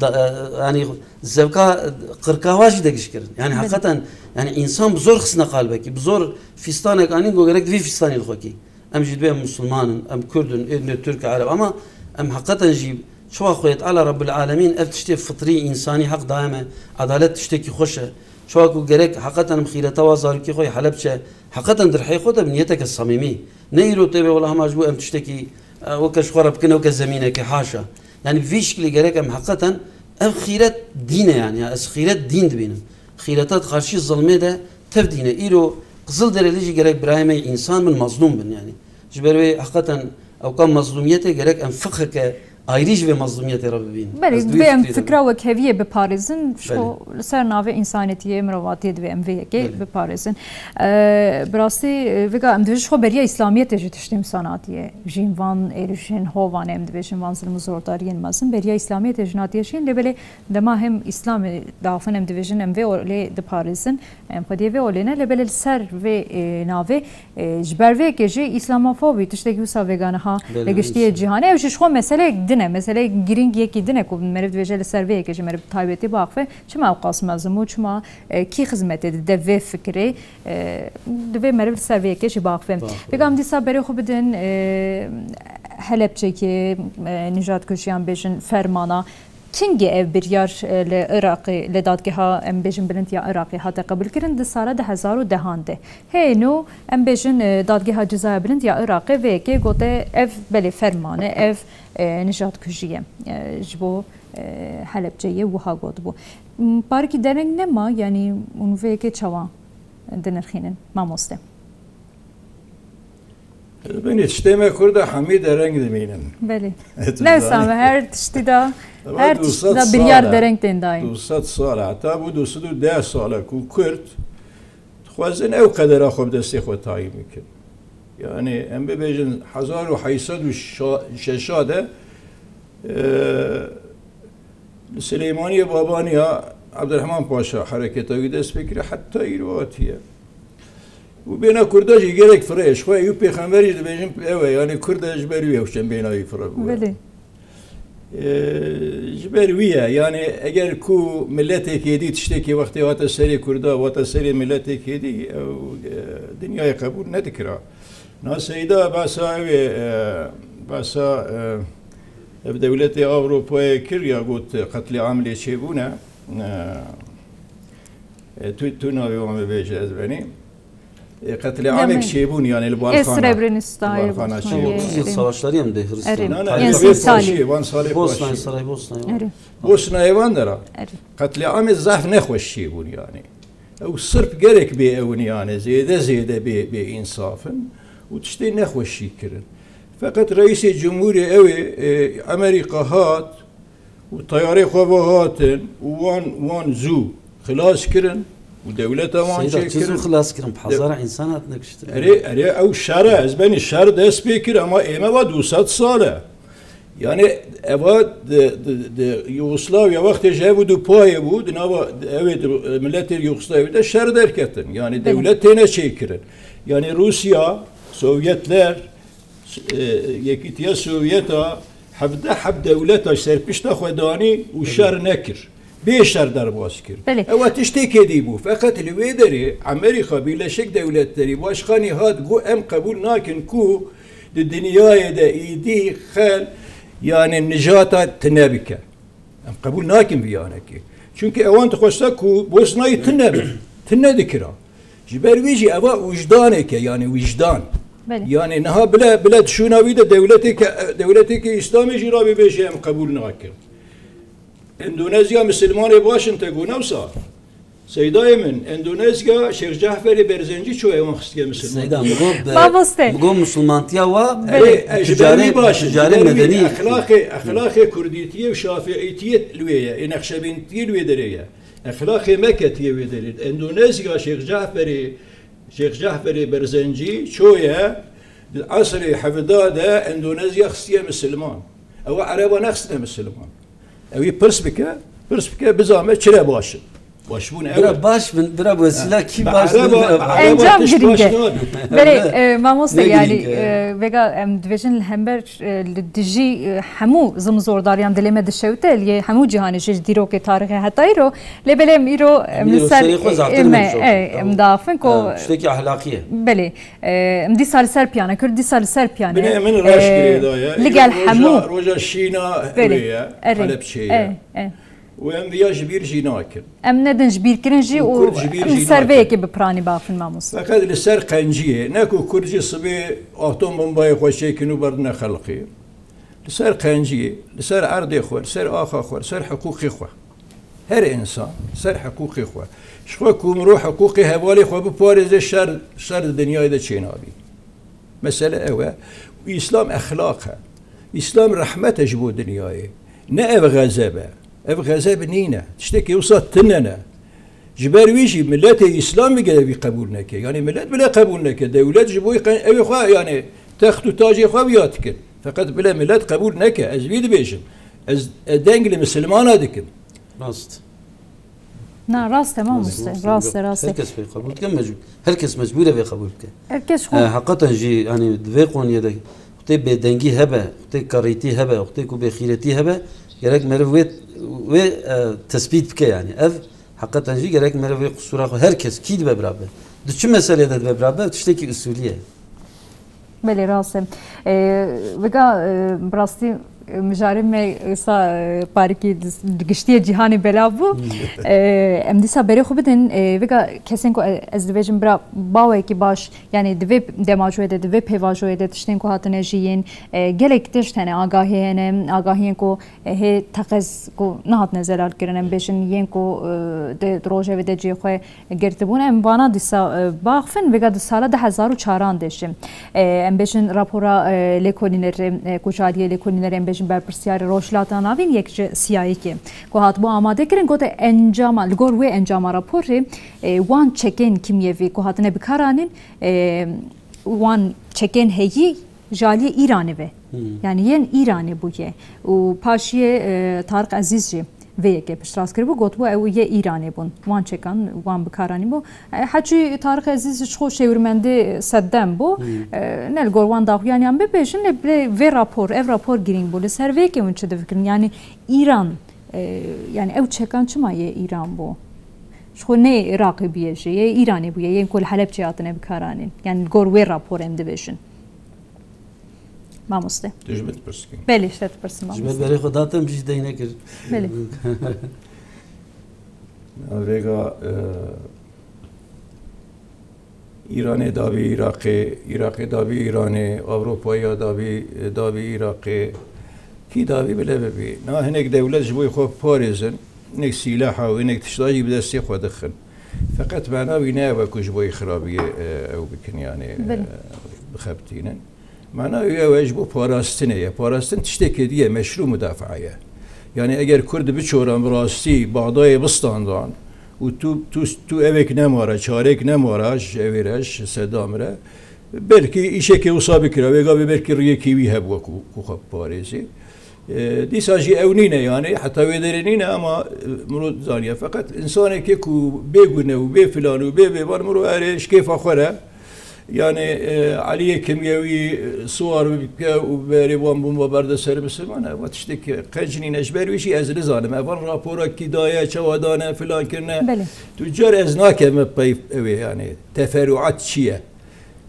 da-, e, yanî zevka, e, qirka wa jî degiş kirin. Yani Belê. heqeten, yani însan bi zor xistine qalbekî, bi zor fîstanek anîn ku gerek di vî fîstanî li xwe kî. Em jî dibê em Musulman in, em Kurd in, ê dinê Tirk, Ereb, ama em heqeten jî çawa Xwedê Teala Rebbul Alemîn ev tiştê fitrî, însanî heq daye me, edalet tiştekî xweş e. Çawa ku gerek heqeten em xîreta wa zarokê xwe yê Helebçe, heqeten di rihê xwe de bi niyeteke samîmî. Ne îro tê bê wela hema ji bo em tiştekî, e, weke ji xwe re bikin, weke zemînekê, haşa. Yani vî şiklî gerek em heqeten ev xîret dîn e yani. Ya ez xîret dîn dibînim. Xîreta di qarşî zilmê de tev dîn e. Îro Qizilderelî jî gerek birayê me însan bin, mazlûm bin yani. Ji ber wê heqeten ewka mazlûmiyetê gerek em fiqheke ayrî ji vê mazlûmiyetê re bibînin. Belê, Ez di vê divê em fikrê de fikra bim. wekheviyê biparêzin, ji Belê. xwe li ser navê însanetiyê, mirovatiyê divê em vê yekê Belê. biparêzin. Eee, bi rastî, eee, vêga em divê ji xwe beriya îslamiyetê jî tiştê wisa natiye. Jîn van êrişên hovanê em dibêjin, van zilm û zordariyên mezin beriya îslamiyetê jî natiye şîn, lê belê dema hem îslamê daxivin em dibêjin, em vê olê diparêzin, em xwediyê vê olê ne, lê belê li ser vê, eee, navê, eee, ji ber vê yekê jî îslamofobî tiştekî wisa vêga niha Belê, li giştiyê înşallah. cîhanê, ew jî ji xwe meseleyek din e, meseleyek girîng yekî din e ku meriv dibêje li ser vê yekê jî meriv taybetî biaxife. Çima ew qas mezin bû? Çima, e, kî xizmetê dide vê fikirê? E, divê meriv li ser vê yekê jî biaxife. Biaxife. Vêga em dîsa berê xwe bidin, e, Helepçekê, e, nijadkujiyan bêjin fermana. Kingê ev biryar, e, li Iraqê, li dadgeha, em bêjin, bilind ya Iraqê hate qebûlkirin di sala du hezar û dehan de. Hê nû em bêjin, e, dadgeha cizaya bilind ya Iraqê vê yekê gote ev belê ferman e, ev, e, nijatkujî ye. E, ji bo, e, Helepçeyê wiha gotibû. M, parikî dereng nema, yanî hûn vê yekê çawa dinirxînin, mamoste? Binê tiştê me Kurda hemî dereng dimînin. Belê. Tu Ne zanî. same, her tiştî de, Ama her du sed tiştî de sal biryar e. dereng tên dayîn. Du sed sal e. Heta bû du sed û deh sal e ku Kurd dixwazin ew qedera xwe bi destê xwe tayîn bikin. Yani em bibêjin hezar û heyt sed û şeş de, e, li Silêmaniyê Babaniya Ebdurehman Paşa hereketa wî dest pê kiriye, heta îro hatiye. Û bêhna Kurda jî gerek fire ye. Ji xwe Eyûp Pêxember jî dibêjin ew e. Yanî Kurd e, ji ber wî ew çend bêhna wî fire bûye. Belê. Ee, ji ber wî ye. Yanî eger ku miletêkê dî tiştekî wextê hate serê Kurda, hate serê miletêkê dî, ew, e, dinyayê qebûl nedikira. Na Seyda behsa ew ê, e, behsa, e, ev dewletê Ewropayê kir ya got qetlîam lê çêbûne. E, e, tu, tu navê wan bibêje ez benî. E, qetlîamek Demê. çêbûn, yani li Ê balxana. Srebrenicayê, Balxana Bosnayê, çêbûn. Otuz yıl erê. savaşları hem de Hristiyan. Erê. Na, na, Tarih Ê, ev ê Sîstalî. Farsî, van salê Bosnayê, Farsî. Saray Bosnayê. Erê. Bosnayê van dera. Erê. Qetlîamê zaf nexweş çêbûn yani. Ew sirf gerek bê ew in yani, zêde zêde bê, bê însaf in û tiştê nexweşî kirin. Feqet reîsê cumhurê ew ê, e, Amerîka hat, û teyarê xwe ve hatin û wan, wan zû xilas kirin û dewleta wan Seyda, çi zû çêkirin. xilas kirin? Bi hezara insan hatine kuştin. Erê, erê, ew şer e, ez benî şer dest pê kir, ama ême ve du sed sal e. Yani eva di, di, di Yugoslavya wextê ji hev û du payê bû, di nava ew ê di miletê Yugoslavya de şer derketin. Yani Belê. dewlet têne çêkirin. Yani Rûsya, Sovyetler, e, Yekîtiya Sovyeta hevdeh heb dewleta serpişta xwe danî û şer nekir. Bê şer derbas kir. Belê. Ewa tiştê kedî bû. Feqet li wê derê Amerîka, Birleşik Devletleri Başkanî hat got, em qebûl nakin ku di dinyayê de êdî xel, yani nijata tine bike. Em qebûl nakin vî yanekê. Çunke ewan dixwesta ku Bosnayê tune be, tune dikira. Ji ber wî jî eva wijdaneke, yani wijdan. Belê. Yani niha bile, bile di şûna wî de dewleteke, dewleteke Îslamê jî rabê bêje em qebûl nakin. Endonezya misilmanê baş in te got, ne wisa? Seydayê min, Endonezya, Şêx Caferê Berzencî çûye wan xistiye misilman. Seyda, mi got, e, Mamoste. mi got musulmantiya wa, Belê. e, E, ji ber ticarê, wî baş in, ji ticarê ber wî medeni. exlaqê, exlaqê kurdîtiyê û şafiîtiyê li wê ye, ê nexşebîntiyê li wê derê ye. Exlaqê me ketiye wê derê. Endonezya, Şêx Caferê, Şêx Caferê Berzencî çûye, di esrê hevda de Endonezya xistiye misilman. Ew ereba nexistine misilman. Ewî pirs bike, pirs bike, bizame çire baş in. Başbûn ew Bira e. baş bin, bira wesîla kî Be baş bin, ereba, bira baş. ereba Encam tişt baş girîng e. nabî. Belê, e, mamoste, Ne yani, girîng e. e, vega em dibêjin li hember, e, li dijî, e, hemû zim û zordariyan dilê me dişewite, li hemû cîhanê jî ji dîrokê tarîxê heta îro. Lê belê em îro, em Em li îro ser, serê xwe e, zaftir em, me e, çok. em dafin ku Ha, tiştekî ahlakî ye. Belê, e, em dîsa li ser piyane, Kurd dîsa li ser piyane. Binê min E, reş girêdaye. Li gel Îro roja, hemû. roja şîna Belê. wê ye, Erê. Helepçê ye. E, e. Û em viya ji bîr jî nakin. Em nedin ji bîr kirin jî Û û Kurd ji bîr em jî ser vê nakin. yekê bi piranî bafin mamoste. Feqet li ser qenciyê, ne ku Kurd jî sibê atom bombayê xwe çêkin û berdine xelqê. Li ser qenciyê, li ser erdê xwe, li ser axa xwe, li ser hiqûqê xwe. Her însan, li ser hiqûqê xwe. Ji xwe ku mirov hiqûqê hevalê xwe biparêze, şer, şer di dinyayê de çênabî. Mesele ew e. Û Îslam exlaq e. Îslam rehmet e ji bo dinyayê. Ne ev xezeb e. Ev xezeb nîne. Tiştekî wisa tune ne. Ji ber wî jî miletê Îslam bigere vî qebûl neke. Yanî milet bile qebûl neke. Dewlet ji bo qe-, ew xwe, yanî text û tacê xwe viya dikin. Feqet bile milet qebûl neke. Ez vî dibêjim. Ez, e, deng li misilmana dikim. Rast. Na, rast e, mamoste. Rast e, rast e. Her kes vê qebûl dike, mecbûr. Her kes mecbûr e vê qebûl bike. Her kes xwe E, heqeten jî, yani, di vê qoniyê de, wextê bêdengî hebe, wextê kerîtî hebe, wextê ku bêxîretî hebe, gerek meriv wê, wê, e, tespît bike, yani. Ev, heqeten jî gerek meriv wê qisûra xwe, her kes, kî dibe birabe. Di çi meselê de dibe birabe, tiştekî usûlî ye. Belê, rast e. E, vega, e, bi rastî, e, mijarê me wisa, e, parikî di, di giştiyê cîhanê belav bû. Hmm. E, em dîsa berê xwe bidin, e, vega kesên ku, e, ez dibêjim bira bawekî baş, yani di vê demajoyê de, di vê pêvajoyê de tiştên ku hatine jiyîn, e, gelek tişt hene, agahî hene, agahiyên ku, e, hê teqez ku nehatine zelalkirin, em bêjin, yên ku, e, di, di rojevê de cihê xwe girtibûn. Em vana dîsa, e, baxivin, vêga di sala du hezar û çaran de jî. E, em bêjin rapora, e, lêkolînerê, e, ku ji aliyê lêkolînerê em bêjin berpirsiyarê Rojhilata Navîn yek ji siyayekê ku hatibû amade kirin, gote encama, li gor wê encama raporê, e, wan çekên kîmyevî ku hatine bikaranîn, e, wan çekên heyî ji aliyê Îranê ve. Hmm. Yani yên Îranê bûye. Û paşiyê, e, Tariq Ezîz jî vê yekê piştrast kiribû, gotibû ew yê Îranê bûn. Wan çekan, wan bikaranî bû. E, Hecî Tarîq Ezîz ji xwe şêwirmendê Seddem bû. Hmm. E, ne li gor wan daxuyaniyan bibêjin, lê bilê vê rapor, ev rapor girîng bû. Li ser vê yekê hûn çi difikirin? Yani Îran, e, yani ew çekan çima yê Îran bû? Ji xwe ne Iraqê bûye jî, yê Îranê bûye, yên ku li Helebçê hatine bikaranîn. Yani li gor wê rapor em dibêjin. Mamoste. Tu ji min dipirs kî? Belê, ji te dipirsim, Ji mamoste. Ber berê xwe datim, jî dey nekir. Belê. Vêga, e, Îranê dabî Iraqê, Iraqê dabî Îranê, Ewropaya dabî, dabî Iraqê. Kî dabî bile bibî. Na hinek dewlet ji bo xwe parêzin, hinek sîlaha û hinek tişta jî bi destê xwe dixin. Feqet mena wî ne ew e ku ji bo xirabiyê, e, ew bikin, yani, Belê. e, bixebitînin. Mana wî ew e, ji bo parastinê ye. Parastin tiştekê dî ye, meşrû mudafaa ye. Yani eger Kurd biçoran bi rastî Baxdayê bistandan û tu, tu, tu evek nemara, çarek nemara ji ewê re, ji Sedam re, belkî îşekê wisa bikira, vêga bê belkî riyekî wî hebû ku, ku xwe biparêzê. E, dîsa jî ew nîne yani, heta wê derê nîne ama, e, miro zaniye. Feqet insanekê ku bê gune û bê filan û bê bêvan miro erê ji kêfa xwe re, yani, e, Eliyê Kimyewî, e, siwar bike û berê wan bomba berde ser misilman, ev tiştek qenc nîne. Ji ber wî jî ez nizanim. Evan rapora kî daye, çawa dane, filan kirine. Belê. Tu car ez nakevime pey ew ê, yani, teferuat çi ye?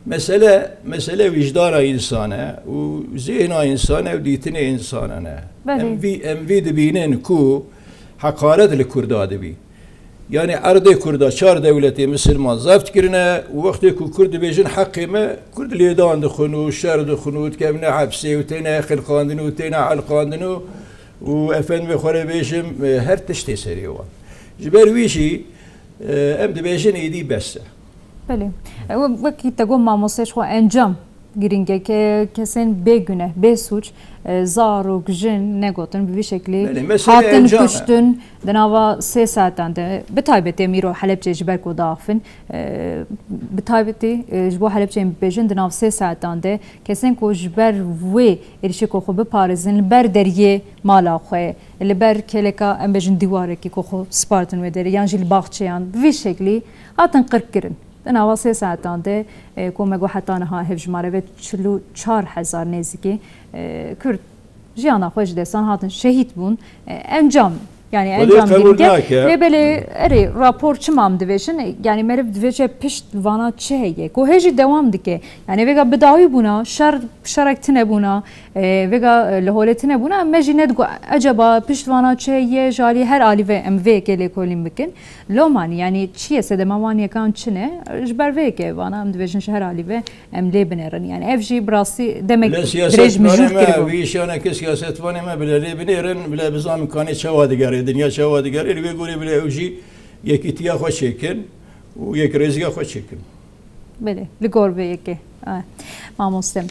Mesele, mesele wijdana însan e û zêhna însan e û dîtinê însanan e. Belê. Em vî, em vî dibînin ku heqaret li Kurda dibî. Yani erdê Kurda çar dewletê misilman zeft kirine û wextê ku Kurd dibêjin heqê me, Kurd lêdan dixwin û şer dixwin û dikevine hepsê û têne xilqandin û têne elqandin û, û efendimê xwe re bêjim, e, her tiştê serê wan. Ji ber wî jî, e, em dibêjin êdî bes e. Belê. E, we-, wekî te got mamoste ji xwe encam girîng e ke-, kesên bê guneh, bê sûc, e, zarok, jin negotin bi vî şeklî Belê, mesele hatin encam e. kuştin di nava sê saetan de. Bi taybetî em îro Helebçê ji ber ku diaxivin, e, bi taybetî, e, ji bo Helebçê em bibêjin di nav sê saetan de kesên ku ji ber wê êrişê ku xwe biparêzin li ber deriyê mala xwe, li ber kêleka em bêjin dîwarekî ku xwe spartin wê derê yan jî li baxçeyan bi vî şeklî hatin qirkkirin. Di nava sê saetan de, e, ku me got heta niha hevjimare ve çil û çar hezar nêzîkî, e, Kurd jiyana xwe ji destan hatin şehîd bûn. E, encam, yani Xwedê encam qebûl girîng e. nake. Lê belê, erê, rapor çima em dibêjin? Yani meriv dibêje pişt vana çi heye? Ku hê jî dewam dike. Yani vêga bi dawî bûna, şer, şerek tune bûna, e, vêga, e, li holê tune bûna, me jî nedigot, ecaba pişt vana çi heye, ji alî her alî ve em vê yekê lêkolîn bikin. Lomanî, yani çi ye sedema wan yekan çi ne? Ji ber vê yekê vana em dibêjin ji her alî ve em lê binêrin. Yani ev jî bi rastî demek Bila dirêj mijûl kiribû. Vî îşaneke siyasetvanê me bile lê binêrin, bile bizan kanê çawa digere, dinya çawa digere, li wê gorê bile ew jî yekîtiya xwe çêkin û yekrêziya xwe çêkin. Belê, li gor vê yekê. Ay, mamoste.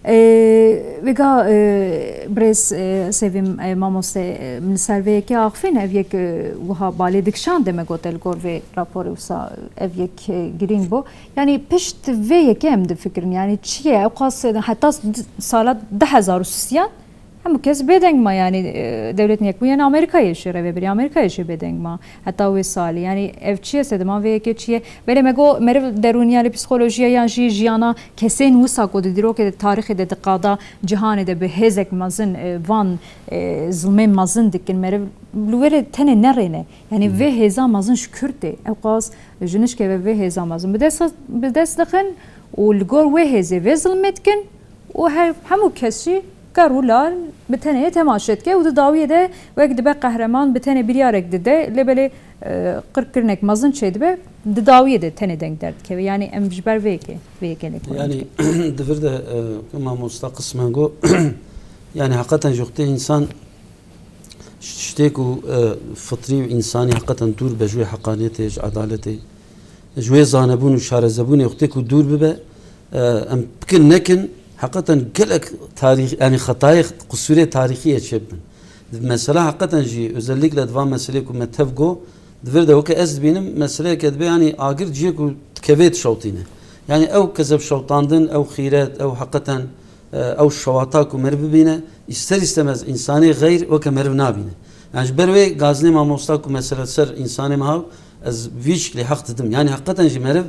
Ee, vêga, e, birêz, e, Sevîm, e, mamoste, e, min li ser vê yekê axifîn, ev yek, e, wiha balê dikişand, deme gote li gor vê raporê wisa ev yek, e, girîng bû. Yani pişt vê yekê em difikirin, yani çi ye? Ew qas, e, heta s-, sala du hezar û sisiyan hemû kes bêdeng ma, yani, e, Dewletên Yekbûyî, yani Amerîkayê jî, rêvebirî Amerîkayê jî bêdeng ma heta wê salê. Yani ev çi ye, sedema vê yekê çi ye? Belê me got meriv derûniya li psîkolojiya yan jî jiyana kesên wisa ku di dîrokê de, tarîxê de, di qada cihanê de bi hêzek mezin, e, van, e, zilmên mezin dikin. Meriv li wê re tenê nerêne. Yani vê hêza mezin ji kur tê. Ew qas ji nişkê ve vê hêza mezin bi dest, bi dest dixin û li gor wê hêzê vê zilmê dikin û her, hemû kes jî ker û lal bi tenê temaşe dike û di dawiyê de wek dibe qehreman bi tenê biryarek dide, lê belê, e, qirkirinek mezin çêdibe, di dawiyê de tenê deng derdikeve. Yani em ji ber vê yekê, vê yekê lêkolîn Yani dikin. di vir de, e, mamosta qismen got, yani heqeten ji wextê însan Tiştê ku, e, fitrî û însanî heqeten dûr be ji wê heqaniyetê, ji edaletê, ji wê zanebûn û şarezebûnê wextê ku dûr bibe, e, em bikin nekin, heqeten gelek tarîx, yanî xetayê, qisûrê tarîxî yê çêbibin. Di mesela heqeten jî özellikle di van meselê ku me tev got, di vir de weke ez dibînim, meseleyeke dibe, yanî agir cihê ku dikevê dişewtîne. Yanî ew kezeb şewtandin, ew xîret, ew heqeten, e, ew şewata ku meriv bibîne, îster îstemez însanê xeyr weke meriv nabîne. Yani ji ber wê gazinê mamosta ku mesela ser insanê me haw, ez vî şiklî heq didim. Yani heqeten jî meriv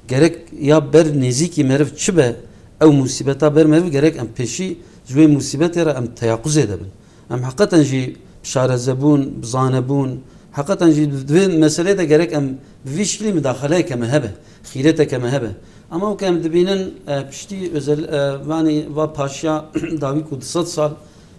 gerek ya ber nêzîkî meriv çi be, ew musîbeta ber meriv gerek em pêşî ji wê musîbetê re em teyaquzê de bin. Em heqeten jî bi şarezebûn, bi zanebûn, heqeten jî di vê meseleyê de gerek em bi vî şiklî midaxeleyeke me hebe, xîreteke me hebe. Ama weke em dibînin, e, piştî özel, e, vanî va paşiya dawî ku du sed sal,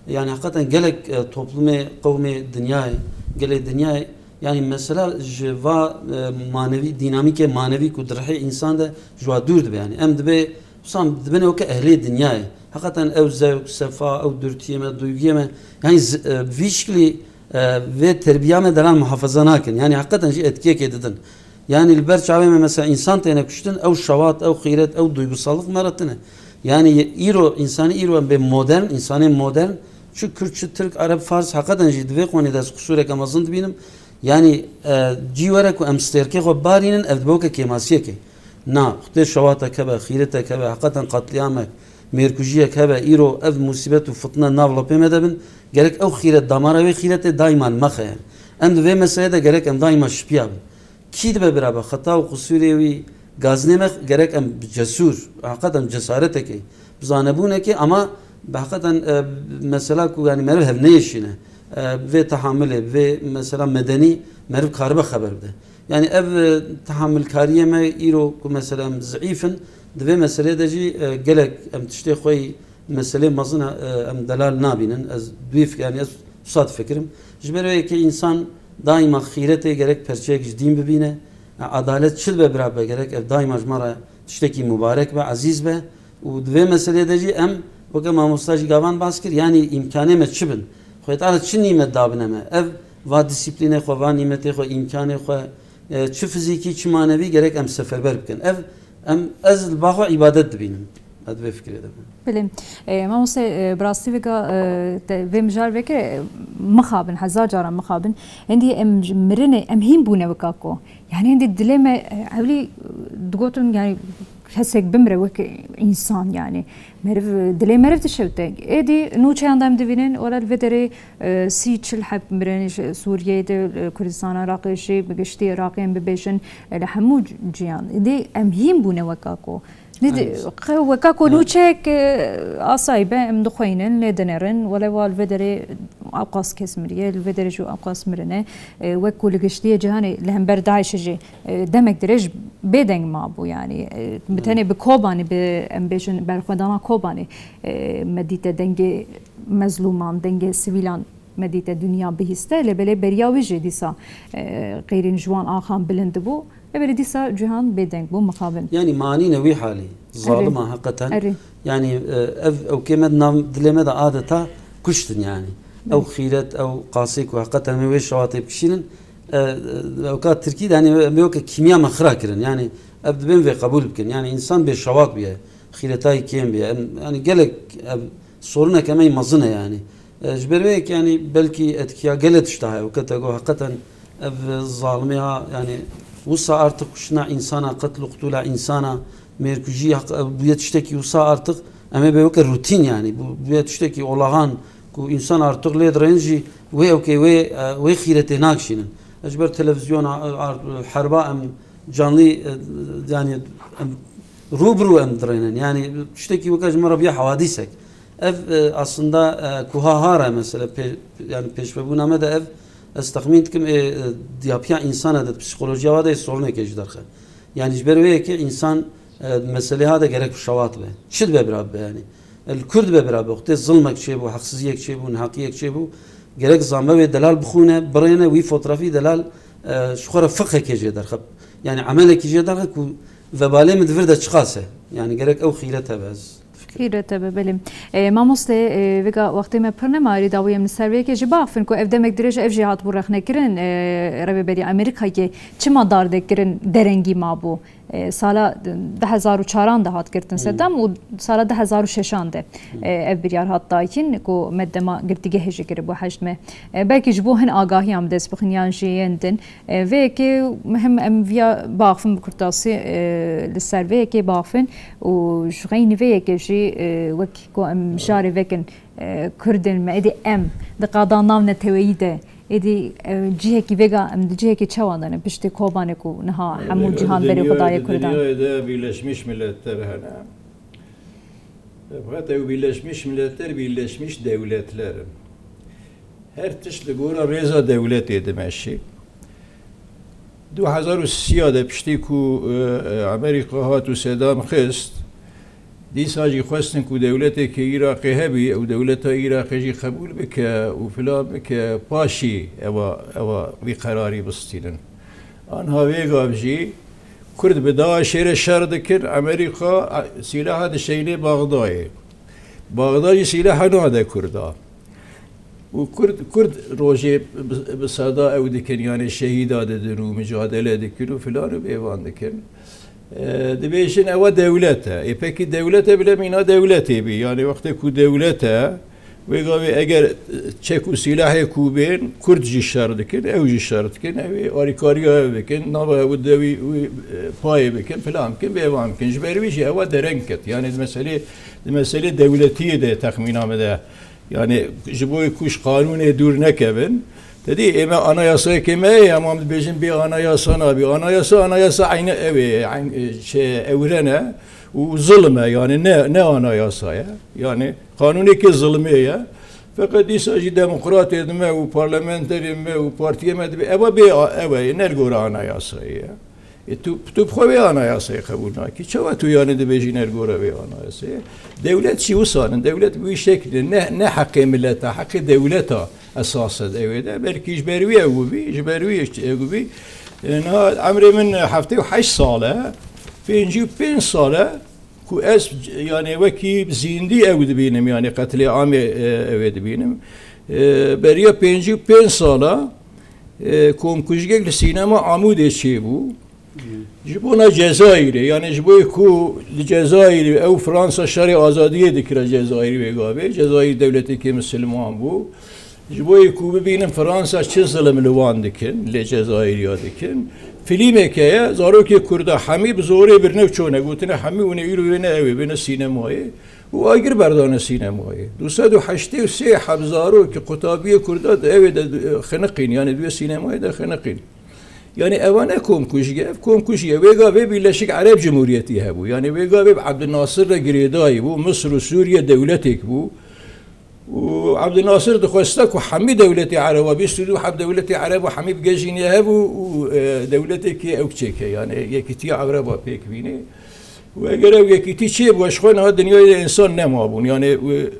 yani heqeten gelek, e, toplumê, qewmê dinyayê, gelê dinyayê, yani mesela ji va, e, manevî, dînamîkê manevî ku di rihê însan de ji wa dûr dibe. Yani em dibê, wisa em dibine weke ehlê dinyayê. Heqeten ew zewk, sefa, ew dûrtiyê me, duyguyê me, yani z-, e, vî şiklî, e, vê terbiya me delal muhafaza nakin. Yani heqeten jî etkiyekê didin. Yani li ber çavê me mesela însan têne kuştin, ew şewat, ew xîret, ew duygusallık me re tine. Yani îro, însanî îro em bê modern, însanê modern, çi Kurd, çi Tirk, Ereb, Fars, heqeten jî di vê qonê de ez qusûreke mezin dibînim. Yani, e, cî were ku em stêrkê xwe barînin, ev dibe weke kêmasiyekê. Na, xutê şewatek hebe, xîretek hebe, heqeten qetlîyamek, mêrkujiyek hebe, îro ev musîbet û fitne nav lepê me de bin, gerek ew xîret, damara wê xîretê daîma li me xe yani. Em di vê meseleyê de gerek em daîma şipiya bin. Kî dibe bira be, xeta û qisûrê wî gazinê me gerek em bi cesûr, heqeten cesaretekê, bi zanebûnekê, ama bi heqeten, e, mesela ku yani meriv hev neyêşîne, e, vê tehamilê, vê mesela medenî meriv karibe xeber bide. Yani ev, e, tehamilkariyê me îro ku mesela em zeîf in, di vê meseleyê de jî, e, gelek em tiştê xwe yî meselê mezin e, em delal nabînin. Ez duî fik-, yani ez wisa difikirim. Ji ber wê yekê însan daîma xîretê gerek perçeyek ji dîn bibîne. E, adalet çi dibe bira be, gerek ev daîma ji me re tiştekî mubarek be, ezîz be. Û di vê meseleyê de jî em, weke mamosta jî gavan bas kir, yani îmkanê me çi bin? Xwedê Teala çi nîmet dabine me? Ev va disiplînê xwe, va nîmetê xwe, îmkanê xwe, e, çi fizîkî, çi manevî gerek em seferber bikin. Ev, em, ez li ba xwe îbadet dibînim. Ez di vê fikirê de bûm. Belê. E, mamoste, e, bi rastî vêga, e, te, vê mijar veke, e, mixabin, hezar caran mixabin. Hindî em ji mirinê, em hîn bûne weka ku. Yani hindî dilê me, e, ewlî, e, digotin, yani kesek bimire wek însan yani. Meriv, dilê meriv dişewte. Êdî nûçeyan de em divînin, wela li vê derê, e, sî çil heb mirin ji Sûriyeyê de, e, Kurdistan, Iraqê jî, bi giştî Iraqê em bibêjin, e, li hemû c-, ciyan. Êdî em hîn bûne weka ku. Nî di-, Evet. qe-, weka ku Evet. nûçeyek, e, asayî be, em dixweynin, lê dinerin, wele wa li vê derê ewqas kes miriye, li vê derê jî ewqas mirine. E, wek ku li giştiyê cihanê li hember DAIŞê jî, e, demek dirêj bêdeng mabû, yani, e, bi Evet. tenê bi Kobanê, bi, em bêjin, berxwedana Kobanê, e, me dîte dengê mezlûman, dengê sivîlan me dîte dinya bihîste, lê belê beriya wî jî dîsa, e, qêrîn ji wan axan bilind bû. Lê belê dîsa cîhan bêdeng bû, mixabin. Yani manîne wî halî. Erê. Zalima heqeten. Erê. Yani, e, ev ewkê me di nav dilê me de adeta kuştin yani. Ew Belê. xîret, ew qasê ku heqeten me wê şewatê bikişînin, e, e, ewka tirkî de yani em ê weke kîmya me xira kirin. Yani ev dibên vê qebûl bikin. Yani însan bê şewat bûye, xîretayî kêm bûye. Em, yani gelek ev soruneke me yî mezin e yani. E, ji ber wê yekê, yanî belkî etkiya gelê tişta heye, weke te got, heqeten ev zalimê ha, yanî wisa artık kuştina însana, qetl û qutûla însana, mêrkujî, heq-, ev bûye tiştekî wisa artık em ê bê weke rutîn, yanî bû-, bûye tiştekî olağan ku însan artık lê dirên jî wê ewkê wê, e, wê xîretê nakişînin. E, ji ber televîzyona, e, art-, herba em canlî, e, yanî em rû bi rû em dirênin. Yanî tiştekî weke ji me re bûye hewadîsek. Ev, e, aslında, e, ku ha ha re mesela pê-, yani pêşvebûna me de ev, ez texmîn dikim, ê, e, diyapiya însana de, psîkolojiya wa de ê sorunekê ji derxe. Yani ji ber wê yekê însan, e, meselê ha de gerek şewat be. Çi dibe bira bibe yani? E, li kur dibe bira bibe? Wextê zilmek çêbû, heqsiziyek çêbû, neheqiyek çêbû, gerek zanbe wê delal bixwîne, birêne, wî fotrafî delal, e, ji xwe re fiqhekê jê derxe. Yani emelekî jê derxe ku vebalê min di vir de çiqas e. Yani gerek ew xîret hebe ez. Xîret hebe, belê. E, mamoste, e, vêga wextê me pir nema, erê dawî em li ser vê yekê jî biaxifin ku ev demek dirêj ev jî hatibû rexnekirin, e, Rêveberiya Amerîkayê çima dardekirin derengî mabû. E, sala du hezar û çaran de hat girtin Hmm. sedem û sala du hezar û şeşan de, Hmm. e, ev biryar hat dayîn ku me dema girtîgehê jî kiribû heşt me. E, belkî ji bo hin agahiyan bi dest bixin yan jî yên din. E, vê yekê muhim em viya biaxifin bi kurtasî, e, li ser vê yekê biaxifin û ji xeynî vê yekê jî, e, wek ku em mijarê vekin, e, Kurd in me, êdî em di qada nav neteweyî de Êdî, e, cihekî vêga em di cihekî çawa de ne piştî Kobanê ku niha hemû Di- cîhan di berê xwe dünya- daye di Kurdan? Dünyayê de Birleşmiş Milletler hene. Fakat ew Birleşmiş Milletler, Birleşmiş Devletler in. Her tişt li gora rêza dewletê dimeşî. Du hezar û sîya de piştî ku, e, e, Amerîka hat û Sedam xist, dîsa jî xwestin ku dewletekê Iraqê hebî, ew dewleta Iraqê jî qebûl bike û filan bike, paşî ewa, ewa vî qerarî bistînin. Anha vê gav jî Kurd bi DAIŞê re şer dikin, Amerîka, e, sîlaha dişeyînê Baxdayê. Baxda jî sîlaha nade Kurda. Û Kurd, Kurd rojê bi, bi seda ew dikin, yani şehîda didin û mücadele dikin û filan û bêvan dikin. E, dibêjin ewa dewlet e. Ê pekî dewlet e bile mîna dewletê bî. Yani wextê ku dewlet e, wê gavê eger çek û sîlahê ku bên, Kurd jî şer dikin, ew jî şer dikin, ew ê alîkariya ew bikin, nava ew de wî, wî, e, payê bikin, filan bikin, bêvan bikin. Ji ber wî jî ewa dereng ket. Yani di meselê, di meselê dewletiyê de texmîna me de Yani ji bo ku ji qanûnê dûr nekevin, te dî ê me anayasayekê me heye, ama em dibêjin bê anayasa nabî. Anayasa, anayasa eyne ew ê, eyn-, e, şey, ewren e û zilm e, yani ne, ne anayasa ye. Yani qanûnekê zilmê ye. Feqet dîsa jî demokratê dime û parlamenterê me û partiyê me dibe, eva bê a-, ew e, ne li gora anayasayê ye. E, tu, tu bi xwe vê anayasayê qebûl nakî. Çawa tu yani dibêjî ne li gora vê anayasayê? Dewlet jî wisan in. Dewlet bi wî şeklî ne, ne heqê millet e, heqê dewlet e esas e ew ê de. Belkî ji ber wî ew bûbî, ji ber wî ew bûbî. E, niha emrê min heftê û heşt sal e, pêncî û pênc sal e ku ez yani wekî zîndî ew dibînim, yani qetlê amê, e, ew ê dibînim. E, beriya pêncî û pênc sala, e, komkujiyek li sînema Amûdê çêbû. Ji bona Cezayirê, yani ji bo ku li Cezayirê ew Fransa şerê azadiyê dikira Cezayirê vê gavê. Cezayir dewletekê misilman bû. Ji bo ku bibînin Fransa çi zilim li wan dikin, lê Cezayiriya dikin. Filmeke ye, zarokê Kurda hemî bi zorê birine û çone. Gotine hemî hûn ê îro wêne ew ê, bêne sînemayê. Û agir berdane sînemayê. Du sed û heştê û sê heb zarokê qutabiyê Kurda di ew ê de, e, xiniqîn, yani di wê sînemayê de xiniqîn. Yani eva ne komkujî ye, ev komkujî ye. Vê gavê Birleşik Ereb Cumhuriyetî hebû. Yani vê gavê bi Abdülnasir re girêdayî bû, Misir û Sûriye dewletek bû. Û Abdülnasir dixwesta ku hemî dewletê Ereba, bîst û du heb dewletê Ereba hemî bigejîne hev û, û, e, dewletekê ew çêke. Yani Yekîtiya Ereba pêk bîne. Û eger ew yekîtî çêbû, ji xwe niha dinyayê de însan nemabûn. Yani wê,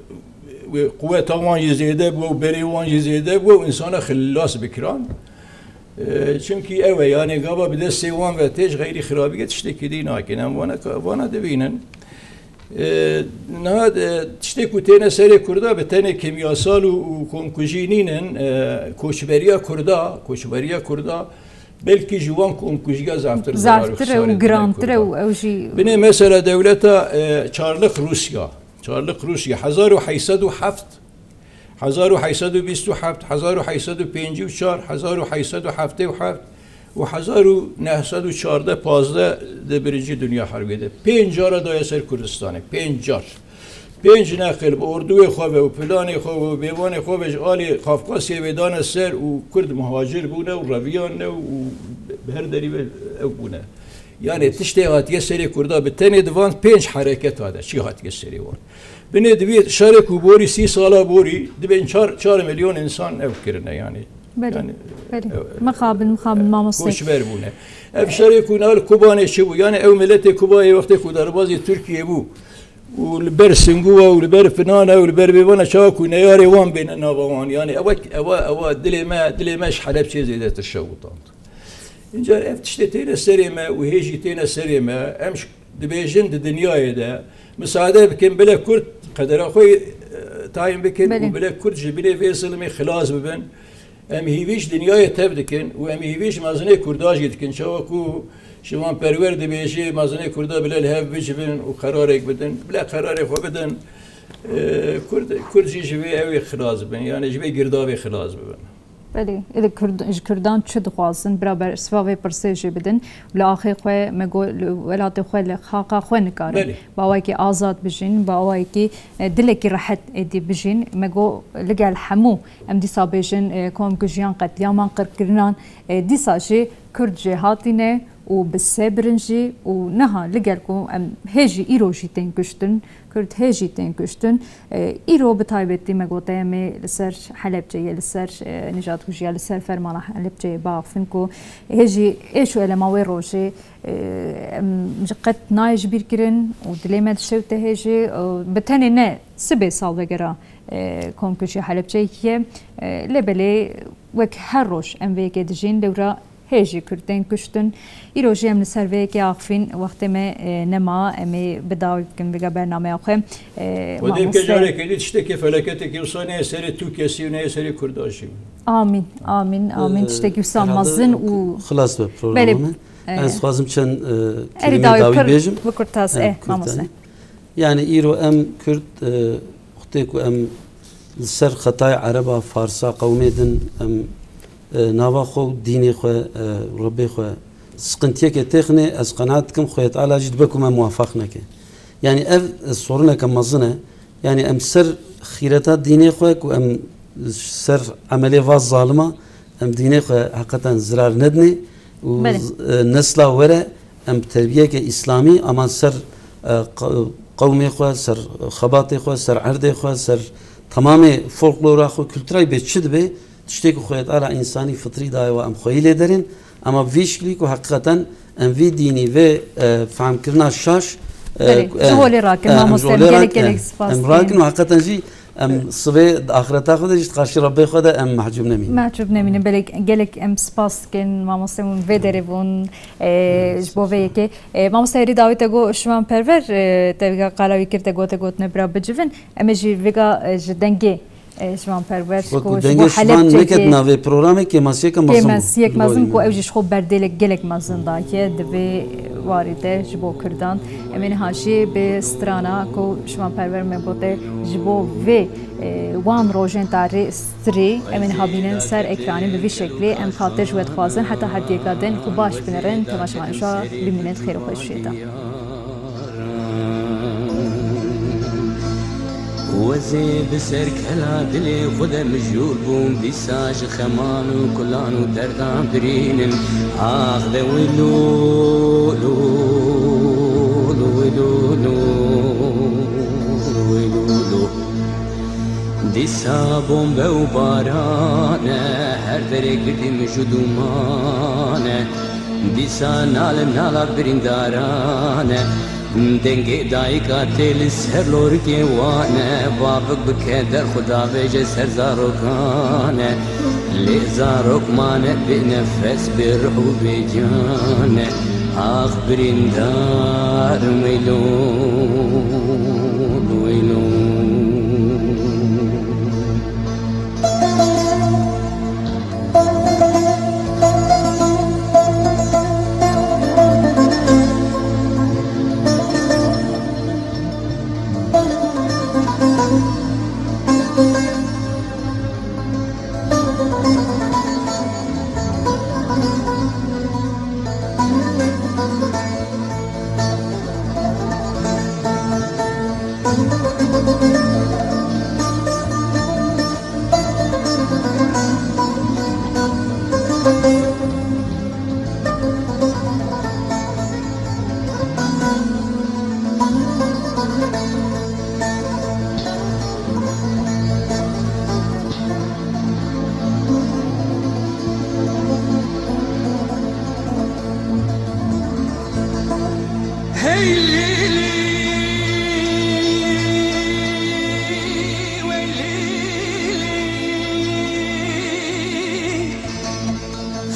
wê quweta wan jî zêde bû, berê wan jî zêde bû û însana xilas bikiran. E, çimkî ew e, yani gava bi destê wan ve tê ji xeyrî xirabiyê tiştekî dî nakin. Em vana ka-, vana dibînin. E, niha, e, tiştê ku têne serê Kurda bi tenê kimyasal û, û komkujî nînin, e, koçberiya Kurda, koçberiya Kurda belkî ji wan komkujiya zaftir zerar û Zaftir e xisarê û dine girantir e Kurda. Û ew jî Binê mesela dewleta, e, Çarlik Rûsya. Çarlik Rûsya hezar û heyt sed û heft, hezar û heyt sed û bîst û heft, hezar û heyt sed û pêncî û çar, hezar û heyt sed û heftê û heft û hezar û neh sed û çardeh pazdeh di Birinci Dünya Harbiye de pênc cara daye ser Kurdistanê. Pênc car. Pênc neqil bi orduyê xwe ve û planê xwe ve û bêvanê xwe ve ji alî Kafkasyê vê dane ser û Kurd muhacir bûne û reviyane û bi her derî ve ew bûne. Yani tiştê hatiye serê Kurda bi tenê di van pênc hereketa de çi hatiye serê wan. Binê divê şerê ku borî sî sala borî dibên çar, çar milyon însan ew kirine yani. Belê, Yani, belê. ew, Mixabin, mixabin, e, mamoste. Koçber bûne. Ev şerê ku nal Kubanê çi bû? Yani ew miletê Kubayê wextê ku derbazî Tirkiye bû û li ber Singuwa û li ber Finana û li ber Bêvana çawa ku neyarê wan bêne nava wan. Yani ewa, ewa, ewa dilê me, dilê me ji Helebçê zêdetir şewitand. Înca ev tiştê têne serê me û hê jî têne serê me, em ji, dibêjin di dinyayê de, misade bikin, bile Kurd qedera xwe, e, tayin bikin Belê. û bile Kurd ji binê vê zilimê xilas bibin. Em hîvî ji dinyayê tev dikin û em hîvî ji mezinê Kurda jî dikin. Çawa ku Şivan Perwer dibêje, mezinê Kurda bile li hev bicivin û qerarek bidin, bile qerarê xwe bidin. E, Kurd, Kurd jî ji vê ew ê xilas bibin, yani ji vê girdabê xilas bibin. Belê, ê li Kurd-, ji Kurdan çi dixwazin? Bira bersiva vê pirsê jê bidin. Li axê xwe, me got, li welatê xwe, li xaqa xwe nikarin. Belê. Bi awayekî azad bijîn, bi awayekî, e, dilekî rehet êdî bijîn. Me got, li gel hemû, em dîsa bêjin, e, komkujiyan, qetliyaman, qirkirinan, e, dîsa jî Kurd jêhatî ne û bi sebr in jî û niha li gel ku em hê jî îro jî tên kuştin, Kurd hê jî tên kuştin. E, îro bi taybetî me gote em ê li ser Helebceyê, li ser, e, nijadkujiya, li ser fermana Helebceyê biaxifin ku hê jî êş û elema wê rojê, e, em ji qet nayê ji bîr kirin û dilê me dişewite hê jî, e, bi tenê ne sibê salvegera, e, komkujiya Helebceyê ye, e, lê belê wek her roj em vê yekê dijîn, lewra hê jî Kurd tên kuştin. Îro jî em li ser vê yekê axifîn, wextê me, e, nema, em ê bi dawî bikin vêga bernameya xwe. E, Xwedê bike mamoste. Carekê dî tiştekî feleketekî wisa neyê serê tu kesî û neyê serê Kurda jî. Amîn, amîn, amîn. E, Tiştekî wisa herhalde mezin û xilas be programa Belê. me. E. Ez dixwazim çend, e, Erî kelimeyê dawî dawî pir bêjim. Bi kurtas, Em, e, kurtan. mamoste. Yani îro em Kurd, e, wextê ku em li ser xetayê Ereba, Farsa, qewmê din em, e, nava xwe û dînê xwe, e, Rebbê xwe siqintiyeke têxine, ez qenaet dikim Xwedê Teala jî dibe ku me muwafaq neke. Yani ev, e, soruneke mezin e. Yani em ser xîreta dînê xwe ku em ser emelê va zalima, em dînê xwe heqeten zirar nedinê û Belê. z-, e, nesla were em bi terbiyeke îslamî ama ser, e, q-, qewmê xwe, ser xebatê xwe, ser erdê xwe, ser temamê folklora xwe, kultura bê çi dibe, tiştê ku Xwedê Teala însanî fitrî daye we em xweyî lê derên, ama vî şiklî ku heqîqeten em vî dînî, vê, e, fehmkirina şaş, e, Belê, ku, ji e, holê rakin, e, em mamoste, ji em holê gelek, rak-, gelek e, spas em dikin. rakin û heqîqeten jî Em sibê di axireta xwe de jî di qarşî Rebbê xwe de em mehcûb nemînin. Mehcûb nemînin. Belê gelek em spas dikin mamoste hûn vê derê bûn, e, ji bo vê yekê. E, mamoste herî dawî te got Şivan Perwer, e, te vêga qala wî kir, te gote gotine bira bicivin. Em ê jî vêga, e, ji dengê, e, Şivan Perwer Wek ku ku ji dengê bo Şivan Helebceyê neket navê programê kêmasiyeke mezin bû. Kêmasiyek mezin ku ew jî ji xwe berdêlek gelek mezin daye di vê warî de ji bo Kurdan. Em ê niha jî bi strana ku Şivan Perwer me gote ji bo vê, e, wan rojên tarî stirî, em ê niha bînin ser ekranê bi vî şeklî. Em xatir ji we dixwazin heta hetiyeka din xwe baş binêrin, temaşevan ji we bimînin di xêr û xweşiyê de. Wezê bi ser kela dilê xwe de mijûl bûn, dîsa ji xeman û kulan û derdan birînin. Ax de wilo, lo, lo, wilo, lo, wilo, lo. Dîsa bombe û baran e, her derê girdî mij û dûman e. Dîsa nal nala birîndaran e. Dengê dayika tê li ser lorikê wan e. Bavik bi keder xwe davêje ser zarokan e. Lê zarok mane bê nefes, bê ruh û bê can e. Ax birîndar, wilo, wilo.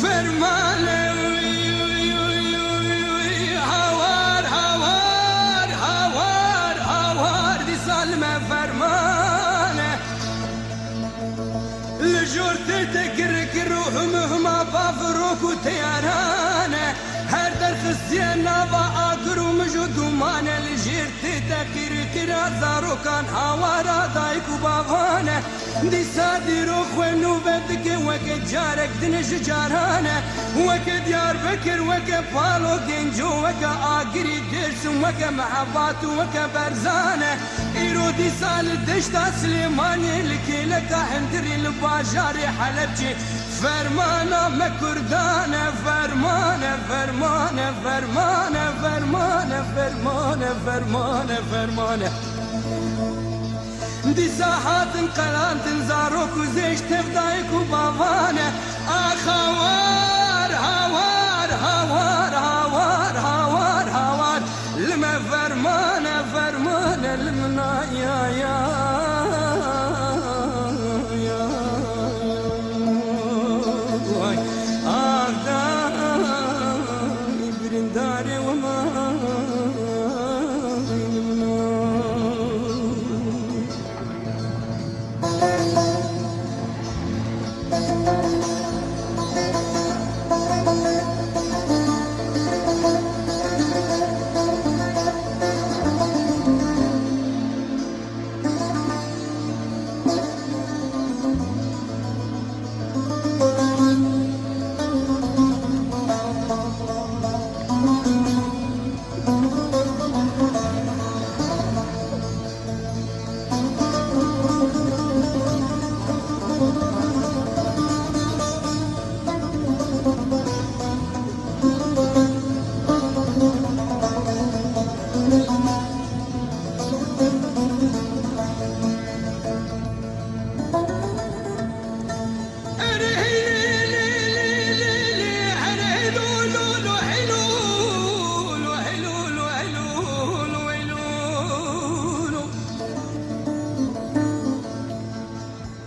Fermane, hawar, hawar, hawar, hawar, dîsa li me fermane. Li jor tê te kir kir û him hima bav rok û teyaran e. Her derxistiye nava agir û mij û dûman e. Li jêr tê te qîrqîra zarokan, hawara dayik û bavan e. Dîsa dîrok xwe nûve dike we Weke carek din ji caran e, weke Diyarbekir, weke Palo Genco, weke Agirî Dêrsim, weke Mehebat û weke Berzan e. Îro dîsa li deşta Silêmaniyê, li kêleka Hindirî, li bajarê Helebçê, fermana me Kurdan e, ferman e, ferman e, ferman e, ferman e, ferman e, ferman e, ferman e. Dîsa hatin qelandin zarok û zêş tev dayik û bavan e. Ax hawar, hawar, hawar, hawar, hawar, hawar. Li me ferman e, ferman e, li min a ya, ya, ya. Ax da birîndarê we ma.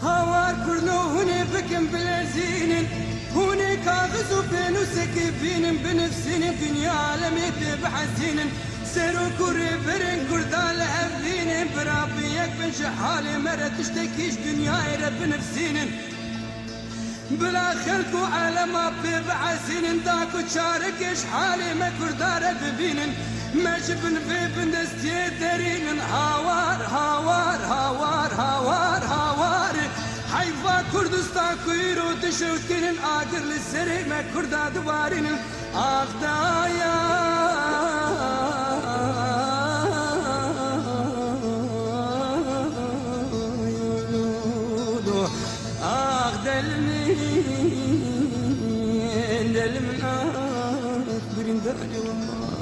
Hawar kurno hûn ê bikin bilezînin, hûn ê kaxiz û pênûsekê bînin, binivsînin, dinya alemê pê bihezînin. Serok û rêberên kurda li hev bînin, bira bi yek bin ji halê me re tiştekî ji dinyayê re binivsînin. Bila xelk û alema pê bihezînin, da ku çarekê ji halê me kurda re bibînin. Me ji bin vê bindestiyê derînin. Hawar, hawar, hawar, hawar, hawar. Heyfa Kurdistan ku îro dişewtînin, agir li serê me kurda dibarînin. Ax daya. Ax del min, del min, ax birîndarê we.